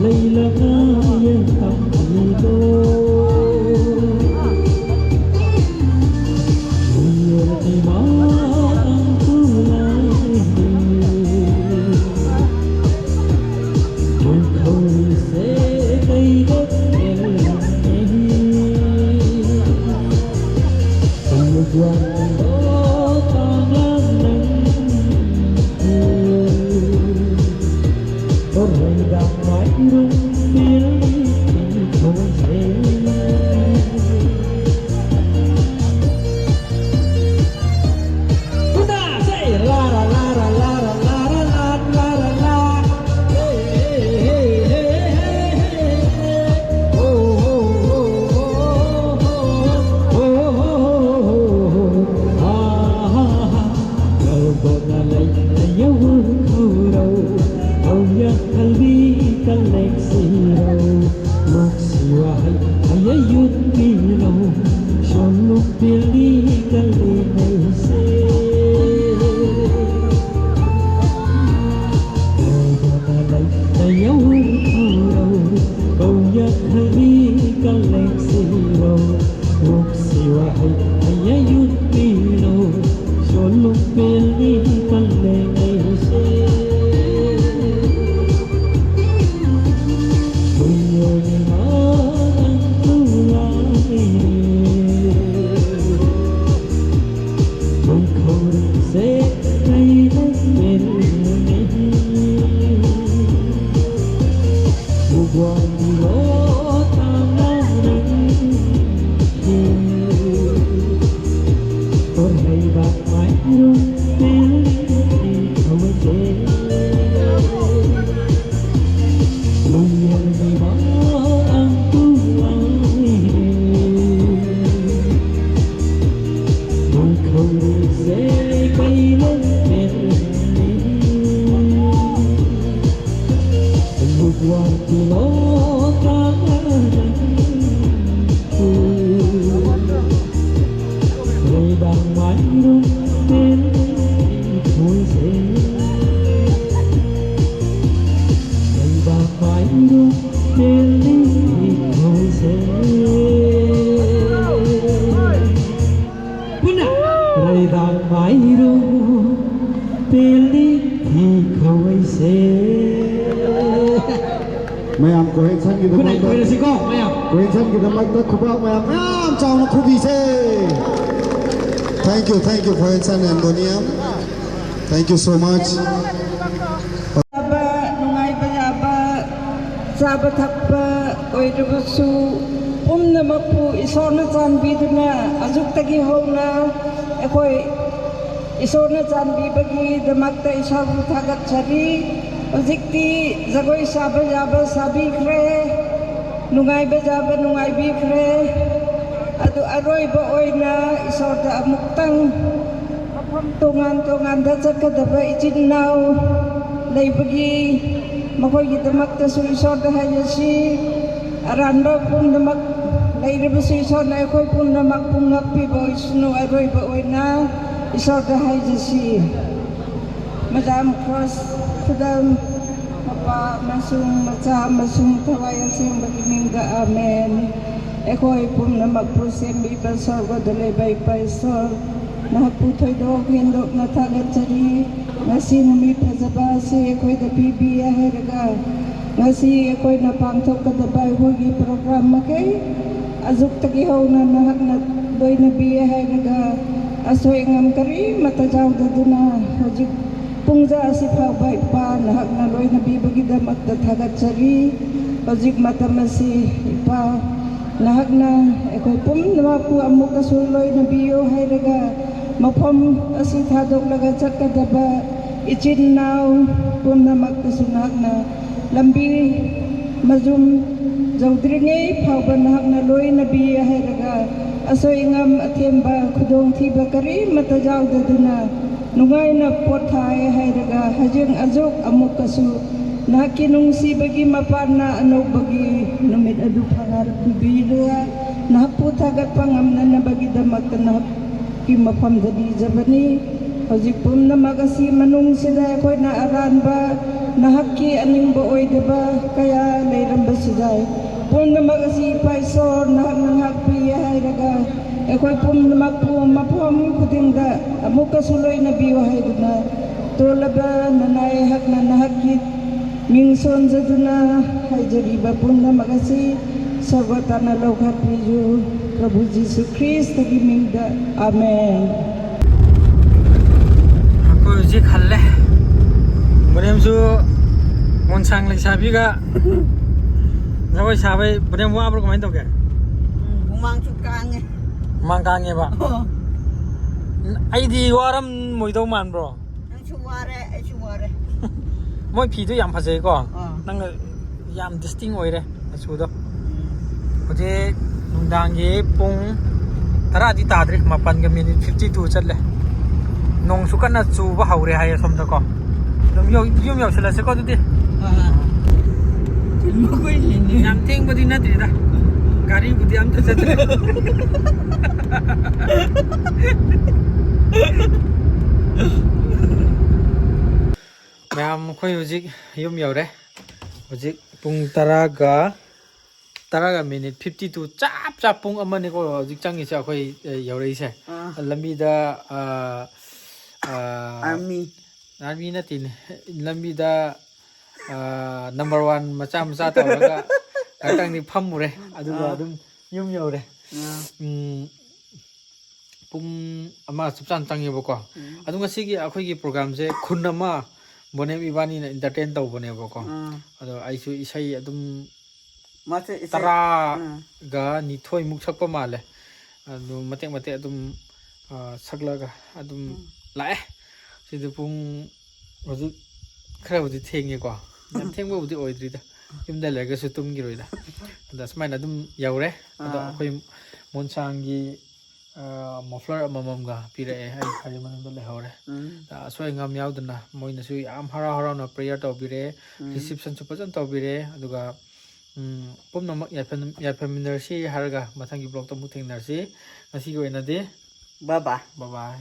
Leila kaya tak ido. Biar di malam tulai. Kau se kai dek el. Kau buat lo tangan. Ore da mai rum bil ni kong se. Puta, say la la la la la la la la la la. Hey, hey, hey, hey, hey, hey. Oh, oh, oh, oh, oh, oh, oh, oh, oh, oh. Ah, ah, ah, ah. Kau bona lai, lai yau khurau. Kau ya kalbi kalek sirau. Luk siwa hai, hai ya yut bilou. Shon luk bili kalek hai se. Kau bona lai, lai yau khurau. Kau ya kalbi kalek sirau. Luk siwa hai, hai ya yut bilou. Shon luk bili kalek hai se. ꯄꯨꯟꯅ ꯔꯩꯗꯥꯡ ꯃꯥꯏꯔꯨ ꯄꯦꯜꯂꯤ ꯊꯤ ꯈꯧꯋꯩꯁꯦ꯫ ꯃꯌꯥꯝ ꯈꯨꯠꯅꯥꯏ ꯀꯣꯍꯦꯟꯁꯟꯒꯤꯗꯃꯛꯇ ꯀꯣꯏꯔꯁꯤꯀꯣ ꯃꯌꯥꯝ꯫ ꯀꯣꯍꯦꯟꯁꯟꯒꯤꯗꯃꯛꯇ ꯈꯨꯕꯥꯛ ꯃꯌꯥꯝ ꯃꯌꯥꯝ ꯆꯥꯎꯅ ꯈꯨꯕꯤꯁꯦ꯫ Thank you, thank you, Kohensan and Doniam. Thank you so much. ꯌꯥꯕ, ꯅꯨꯡꯉꯥꯏꯕ ꯌꯥꯕ, ꯆꯥꯕ ꯊꯛꯄ ꯑꯣꯏꯔꯕꯁꯨ ꯄꯨꯝꯅꯃꯛꯄꯨ ꯏꯁꯣꯔꯅ ꯆꯥꯟꯕꯤꯗꯨꯅ ꯑꯌꯨꯛꯇꯒꯤ ꯍꯧꯅ ꯑꯩꯈꯣꯏ ꯏꯁꯣꯔꯅ ꯆꯥꯟꯕꯤꯕꯒꯤꯗꯃꯛꯇ ꯏꯁꯣꯔꯕꯨ ꯊꯥꯒꯠꯆꯔꯤ꯫ ꯍꯧꯖꯤꯛꯇꯤ ꯖꯒꯣꯏ ꯁꯥꯕ ꯌꯥꯕ ꯁꯥꯕꯤꯈ꯭ꯔꯦ, ꯅꯨꯡꯉꯥꯏꯕ ꯌꯥꯕ ꯅꯨꯡꯉꯥꯏꯕꯤꯈ꯭ꯔꯦ꯫ ꯑꯗꯨ ꯑꯔꯣꯏꯕ ꯑꯣꯏꯅ ꯏꯁꯣꯔꯗ ꯑꯃꯨꯛꯇꯪ ꯃꯐꯝ ꯇꯣꯉꯥꯟ ꯇꯣꯉꯥꯟꯗ ꯆꯠꯀꯗꯕ ꯏꯆꯤꯟ ꯏꯅꯥꯎ ꯂꯩꯕꯒꯤ ꯃꯈꯣꯏꯒꯤꯗꯃꯛꯇꯁꯨ ꯏꯁꯣꯔꯗ ꯍꯥꯏꯖꯁꯤ꯫ ꯑꯔꯥꯟꯕ ꯄꯨꯝꯅꯃꯛ ꯂꯩꯔꯕꯁꯨ ꯏꯁꯣꯔꯅ ꯑꯩꯈꯣꯏ ꯄꯨꯝꯅꯃꯛꯄꯨ ꯉꯥꯛꯄꯤꯕ ꯑꯣꯏꯁꯅꯨ꯫ ꯑꯔꯣꯏꯕ ꯑꯣꯏꯅ ꯏꯁꯣꯔꯗ ꯍꯥꯏꯖꯁꯤ꯫ ꯃꯗꯥꯝ ꯀ꯭ꯔꯣꯁ ꯈꯨꯗꯝ ꯃꯄꯥ ꯑꯃꯁꯨꯡ ꯃꯆꯥ ꯑꯃꯁꯨꯡ ꯊꯋꯥꯏ ꯑꯁꯦꯡꯕꯒꯤ ꯃꯤꯡꯗ ꯑꯥꯃꯦꯟ꯫ ꯑꯩꯈꯣꯏ ꯄꯨꯝꯅꯃꯛꯄꯨ ꯁꯦꯝꯕꯤꯕ ꯁ꯭ꯋꯔꯒꯗ ꯂꯩꯕ ꯏꯄꯥ ꯏꯁꯣꯔ, ꯅꯍꯥꯛꯄꯨ ꯊꯣꯏꯗꯣꯛ ꯍꯦꯟꯗꯣꯛꯅ ꯊꯥꯒꯠꯆꯔꯤ꯫ ꯉꯁꯤ ꯅꯨꯃꯤꯠ ꯐꯖꯕ ꯑꯁꯤ ꯑꯩꯈꯣꯏꯗ ꯄꯤꯕꯤꯌꯦ ꯍꯥꯏꯔꯒ, ꯉꯁꯤ ꯑꯩꯈꯣꯏꯅ ꯄꯥꯡꯊꯣꯛꯀꯗꯕ ꯑꯩꯈꯣꯏꯒꯤ ꯄ꯭ꯔꯣꯒ꯭ꯔꯥꯝ ꯃꯈꯩ ꯑꯌꯨꯛꯇꯒꯤ ꯍꯧꯅ ꯅꯍꯥꯛꯅ ꯂꯣꯏꯅꯕꯤꯌꯦ ꯍꯥꯏꯔꯒ, ꯑꯁꯣꯏ ꯑꯉꯥꯝ ꯀꯔꯤꯃꯠꯇ ꯌꯥꯎꯗꯗꯨꯅ ꯍꯧꯖꯤꯛ ꯄꯨꯡꯖꯥ ꯑꯁꯤ ꯐꯥꯎꯕ ꯏꯄꯥ ꯅꯍꯥꯛꯅ ꯂꯣꯏꯅꯕꯤꯕꯒꯤꯗꯃꯛꯇ ꯊꯥꯒꯠꯆꯔꯤ꯫ ꯍꯧꯖꯤꯛ ꯃꯇꯝ ꯑꯁꯤ ꯏꯄꯥ ꯅꯍꯥꯛꯅ ꯑꯩꯈꯣꯏ ꯄꯨꯝꯅꯃꯛꯄꯨ ꯑꯃꯨꯛꯀꯁꯨ ꯂꯣꯏꯅꯕꯤꯌꯨ ꯍꯥꯏꯔꯒ, ꯃꯐꯝ ꯑꯁꯤ ꯊꯥꯗꯣꯛꯂꯒ ꯆꯠꯀꯗꯕ ꯏꯆꯤꯟ ꯏꯅꯥꯎ ꯄꯨꯝꯅꯃꯛꯇꯁꯨ ꯅꯍꯥꯛꯅ ꯂꯝꯕꯤ ꯃꯖꯨꯝ ꯌꯧꯗ꯭ꯔꯤꯉꯩ ꯐꯥꯎꯕ ꯅꯍꯥꯛꯅ ꯂꯣꯏꯅꯕꯤ ꯍꯥꯏꯔꯒ, ꯑꯁꯣꯏ ꯑꯉꯥꯝ ꯑꯊꯦꯝꯕ ꯈꯨꯗꯣꯡꯊꯤꯕ ꯀꯔꯤꯃꯠꯇ ꯌꯥꯎꯗꯗꯨꯅ ꯅꯨꯡꯉꯥꯏꯅ ꯄꯣꯊꯥꯏ ꯍꯥꯏꯔꯒ, ꯍꯌꯦꯡ ꯑꯌꯨꯛ ꯑꯃꯨꯛꯀꯁꯨ ꯅꯍꯥꯛꯀꯤ ꯅꯨꯡꯁꯤꯕꯒꯤ ꯃꯄꯥꯟꯅ ꯑꯅꯧꯕꯒꯤ ꯅꯨꯃꯤꯠ ꯑꯗꯨ ꯐꯪꯍꯟꯕꯤꯔꯒ, ꯅꯍꯥꯛꯄꯨ ꯊꯥꯒꯠꯄ ꯉꯝꯅꯅꯕꯒꯤꯗꯃꯛꯇ ꯅꯍꯥꯛꯀꯤ ꯃꯐꯝꯗ ꯅꯤꯖꯕꯅꯤ꯫ ꯍꯧꯖꯤꯛ ꯄꯨꯝꯅꯃꯛ ꯑꯁꯤ ꯃꯅꯨꯡꯁꯤꯗ ꯑꯩꯈꯣꯏꯅ ꯑꯔꯥꯟꯕ ꯅꯍꯥꯛꯀꯤ ꯑꯅꯤꯡꯕ ꯑꯣꯏꯗꯕ ꯀꯌꯥ ꯂꯩꯔꯝꯕꯁꯨ ꯌꯥꯏ꯫ ꯄꯨꯝꯅꯃꯛ ꯑꯁꯤ ꯏꯄꯥ ꯏꯁꯣꯔ ꯅꯍꯥꯛꯅ ꯉꯥꯛꯄꯤꯌꯦ ꯍꯥꯏꯔꯒ ꯑꯩꯈꯣꯏ ꯄꯨꯝꯅꯃꯛꯄꯨ ꯃꯐꯝ ꯈꯨꯗꯤꯡꯗ ꯑꯃꯨꯛꯀꯁꯨ ꯂꯣꯏꯅꯕꯤꯌꯨ ꯍꯥꯏꯗꯨꯅ ꯇꯣꯜꯂꯕ ꯅꯅꯥꯏ ꯑꯩꯍꯥꯛꯅ ꯅꯍꯥꯛꯀꯤ ꯃꯤꯡ ꯁꯣꯟꯖꯗꯨꯅ ꯍꯥꯏꯖꯔꯤꯕ ꯄꯨꯝꯅꯃꯛ ꯑꯁꯤ ꯁꯔꯒꯣꯇꯥꯅ ꯂꯧꯈꯠꯄꯤꯌꯨ꯫ ꯄ꯭ꯔꯚꯨ ꯖꯤꯁꯨ ꯈ꯭ꯔꯤꯁꯇꯒꯤ ꯃꯤꯡꯗ, ꯑꯥꯃꯦꯟ꯫ ꯑꯩꯈꯣꯏ ꯍꯧꯖꯤꯛ ꯍꯜꯂꯦ꯫ ꯕꯣꯅꯦꯝꯁꯨ ꯃꯣꯟꯁꯥꯡ ꯂꯩꯁꯥꯕꯤꯒ ꯖꯒꯣꯏ ꯁꯥꯕꯩ꯫ ꯕꯣꯅꯦꯝ ꯋꯥꯕ꯭ꯔꯣ, ꯀꯃꯥꯏꯅ ꯇꯧꯒꯦ? ꯎꯝ, ꯍꯨꯃꯥꯡꯁꯨ ꯀꯥꯡꯉꯦ꯫ ꯍꯨꯃꯥꯡ ꯀꯥꯡꯉꯦꯕ? ꯑꯣ, ꯑꯩꯗꯤ ꯋꯥꯔꯝꯃꯣꯏꯗꯧ ꯃꯥꯟꯕ꯭ꯔꯣ? ꯅꯪꯁꯨ ꯋꯥꯔꯦ, ꯑꯩꯁꯨ ꯋꯥꯔꯦ꯫ ꯃꯣꯏ ꯐꯤꯗꯣ ꯌꯥꯝ ꯐꯖꯩꯀꯣ꯫ ꯑꯥ꯫ ꯅꯪ ꯌꯥꯝ ꯗꯤꯁꯇꯤꯡ ꯑꯣꯏꯔꯦ ꯃꯆꯨꯗꯣ꯫ ꯎꯝ, ꯍꯧꯖꯤꯛ ꯅꯨꯡꯗꯥꯡꯒꯤ ꯄꯨꯡ ꯇꯔꯥꯗꯤ ꯇꯥꯗ꯭ꯔꯤ, ꯃꯥꯄꯟꯒ ꯃꯤꯅꯤꯠ ꯐꯤꯐꯇꯤ ꯇꯨ ꯆꯠꯂꯦ꯫ ꯅꯣꯡꯁꯨ ꯀꯟꯅ ꯆꯨꯕ ꯍꯧꯔꯦ ꯍꯥꯏꯌꯦ ꯁꯣꯝꯗꯀꯣ꯫ ꯑꯗꯨꯝ ꯌꯧ- ꯌꯨꯝ ꯌꯧꯁꯤꯜꯂꯁꯤꯀꯣ ꯑꯗꯨꯗꯤ꯫ ꯑꯥ꯫ ꯊꯤꯟꯕ ꯀꯨꯏꯔꯤꯅꯦ꯫ ꯌꯥꯝ ꯊꯦꯡꯕꯗꯤ ꯅꯠꯇ꯭ꯔꯤꯗ, ꯒꯥꯔꯤꯕꯨꯗꯤ ꯑꯝꯇ ꯆꯠꯇ꯭ꯔꯦ꯫ ꯃꯌꯥꯝ, ꯑꯩꯈꯣꯏ ꯍꯧꯖꯤꯛ ꯌꯨꯝ ꯌꯧꯔꯦ꯫ ꯍꯧꯖꯤꯛ ꯄꯨꯡ ꯇꯔꯥꯒ, ꯇꯔꯥꯒ ꯃꯤꯅꯤꯠ ꯐꯤꯐꯇꯤ ꯇꯨ, ꯆꯞ ꯆꯥ ꯄꯨꯡ ꯑꯃꯅꯤꯀꯣ ꯍꯧꯖꯤꯛ ꯆꯪꯉꯤꯁꯦ ꯑꯩꯈꯣꯏ, ꯑ, ꯌꯧꯔꯛꯏꯁꯦ꯫ ꯑꯥ꯫ ꯂꯝꯕꯤꯗ, ꯑ, ꯑ, ꯑꯥꯔꯃꯤ꯫ ꯑꯥꯔꯃꯤ ꯅꯠꯇꯦꯅꯦ, ꯂꯝꯕꯤꯗ, ꯑ, ꯅꯝꯕꯔ ꯋꯥꯟ ꯃꯆꯥ ꯃꯆꯥ ꯇꯧꯔꯒ ꯉꯥꯛꯇꯪꯗꯤ ꯐꯝꯃꯨꯔꯦ, ꯑꯗꯨꯒ ꯑꯥ꯫ ꯑꯗꯨꯝ ꯌꯨꯝ ꯌꯧꯔꯦ꯫ ꯑꯥ꯫ ꯎꯝ, ꯄꯨꯡ ꯑꯃ ꯆꯞ ꯆꯥꯅ ꯆꯪꯉꯦꯕꯀꯣ꯫ ꯎꯝ꯫ ꯑꯗꯣ ꯉꯁꯤꯒꯤ ꯑꯩꯈꯣꯏꯒꯤ ꯄ꯭ꯔꯣꯒ꯭ꯔꯥꯝꯁꯦ ꯈꯨꯟ ꯑꯃ ꯕꯣꯅꯦꯝ ꯏꯕꯥꯅꯤꯅ ꯏꯟꯇꯔꯇꯦꯟ ꯇꯧꯕꯅꯦꯕꯀꯣ꯫ ꯑꯥ꯫ ꯑꯗꯣ ꯑꯩꯁꯨ ꯏꯁꯩ ꯑꯗꯨꯝ ꯃꯥꯁꯦ ꯏꯁꯩ-, ꯇꯔꯥꯒ ꯎꯝ꯫ ꯅꯤꯊꯣꯏꯃꯨꯛ ꯁꯛꯄ ꯃꯥꯜꯂꯦ꯫ ꯑꯗꯨ ꯃꯇꯦꯛ ꯃꯇꯦꯛ ꯑꯗꯨꯝ, ꯑ, ꯁꯛꯂꯒ ꯑꯗꯨꯝ ꯎꯝ꯫ ꯂꯥꯛꯑꯦ꯫ ꯁꯤꯗ ꯄꯨꯡ ꯍꯧꯖꯤꯛ ꯈꯔꯕꯨꯗꯤ ꯊꯦꯡꯉꯦꯀꯣ꯫ ꯌꯥꯝ ꯊꯦꯡꯕꯕꯨꯗꯤ ꯑꯣꯏꯗ꯭ꯔꯤꯗ꯫ ꯌꯨꯝꯗ ꯂꯩꯔꯒꯁꯨ ꯇꯨꯝꯈꯤꯔꯣꯏꯗ꯫ ꯑꯗ ꯁꯨꯃꯥꯏꯅ ꯑꯗꯨꯝ ꯌꯧꯔꯦ꯫ ꯑꯗꯣ ꯑꯥ꯫ ꯑꯩꯈꯣꯏ ꯃꯣꯟꯁꯥꯡꯒꯤ, ꯑ, ꯃꯐ꯭ꯂꯔ ꯑꯃꯃꯝꯒ ꯄꯤꯔꯛꯑꯦ꯫ ꯑꯩ ꯒꯥꯔꯤ ꯃꯅꯨꯡꯗ ꯂꯩꯍꯧꯔꯦ꯫ ꯎꯝ꯫ ꯑ, ꯑꯁꯣꯏ ꯑꯉꯥꯝ ꯌꯥꯎꯗꯅ ꯃꯣꯏꯅꯁꯨ ꯌꯥꯝ ꯍꯔꯥꯎ ꯍꯔꯥꯎꯅ ꯄ꯭ꯔꯦꯌꯔ ꯇꯧꯕꯤꯔꯦ꯫ ꯎꯝ꯫ ꯔꯤꯁꯤꯞꯁꯟꯁꯨ ꯐꯖꯅ ꯇꯧꯕꯤꯔꯦ꯫ ꯑꯗꯨꯒ, ꯎꯝ, ꯄꯨꯝꯅꯃꯛ ꯌꯥꯏꯐ-, ꯌꯥꯏꯐꯃꯤꯟꯅꯔꯁꯤ ꯍꯥꯏꯔꯒ ꯃꯊꯪꯒꯤ ꯕ꯭ꯂꯣꯛꯇ ꯑꯃꯨꯛ ꯊꯦꯡꯅꯔꯁꯤ꯫ ꯉꯁꯤꯒꯤ ꯑꯣꯏꯅꯗꯤ ꯕꯥꯏ ꯕꯥꯏ꯫ ꯕꯥꯏ ꯕꯥꯏ꯫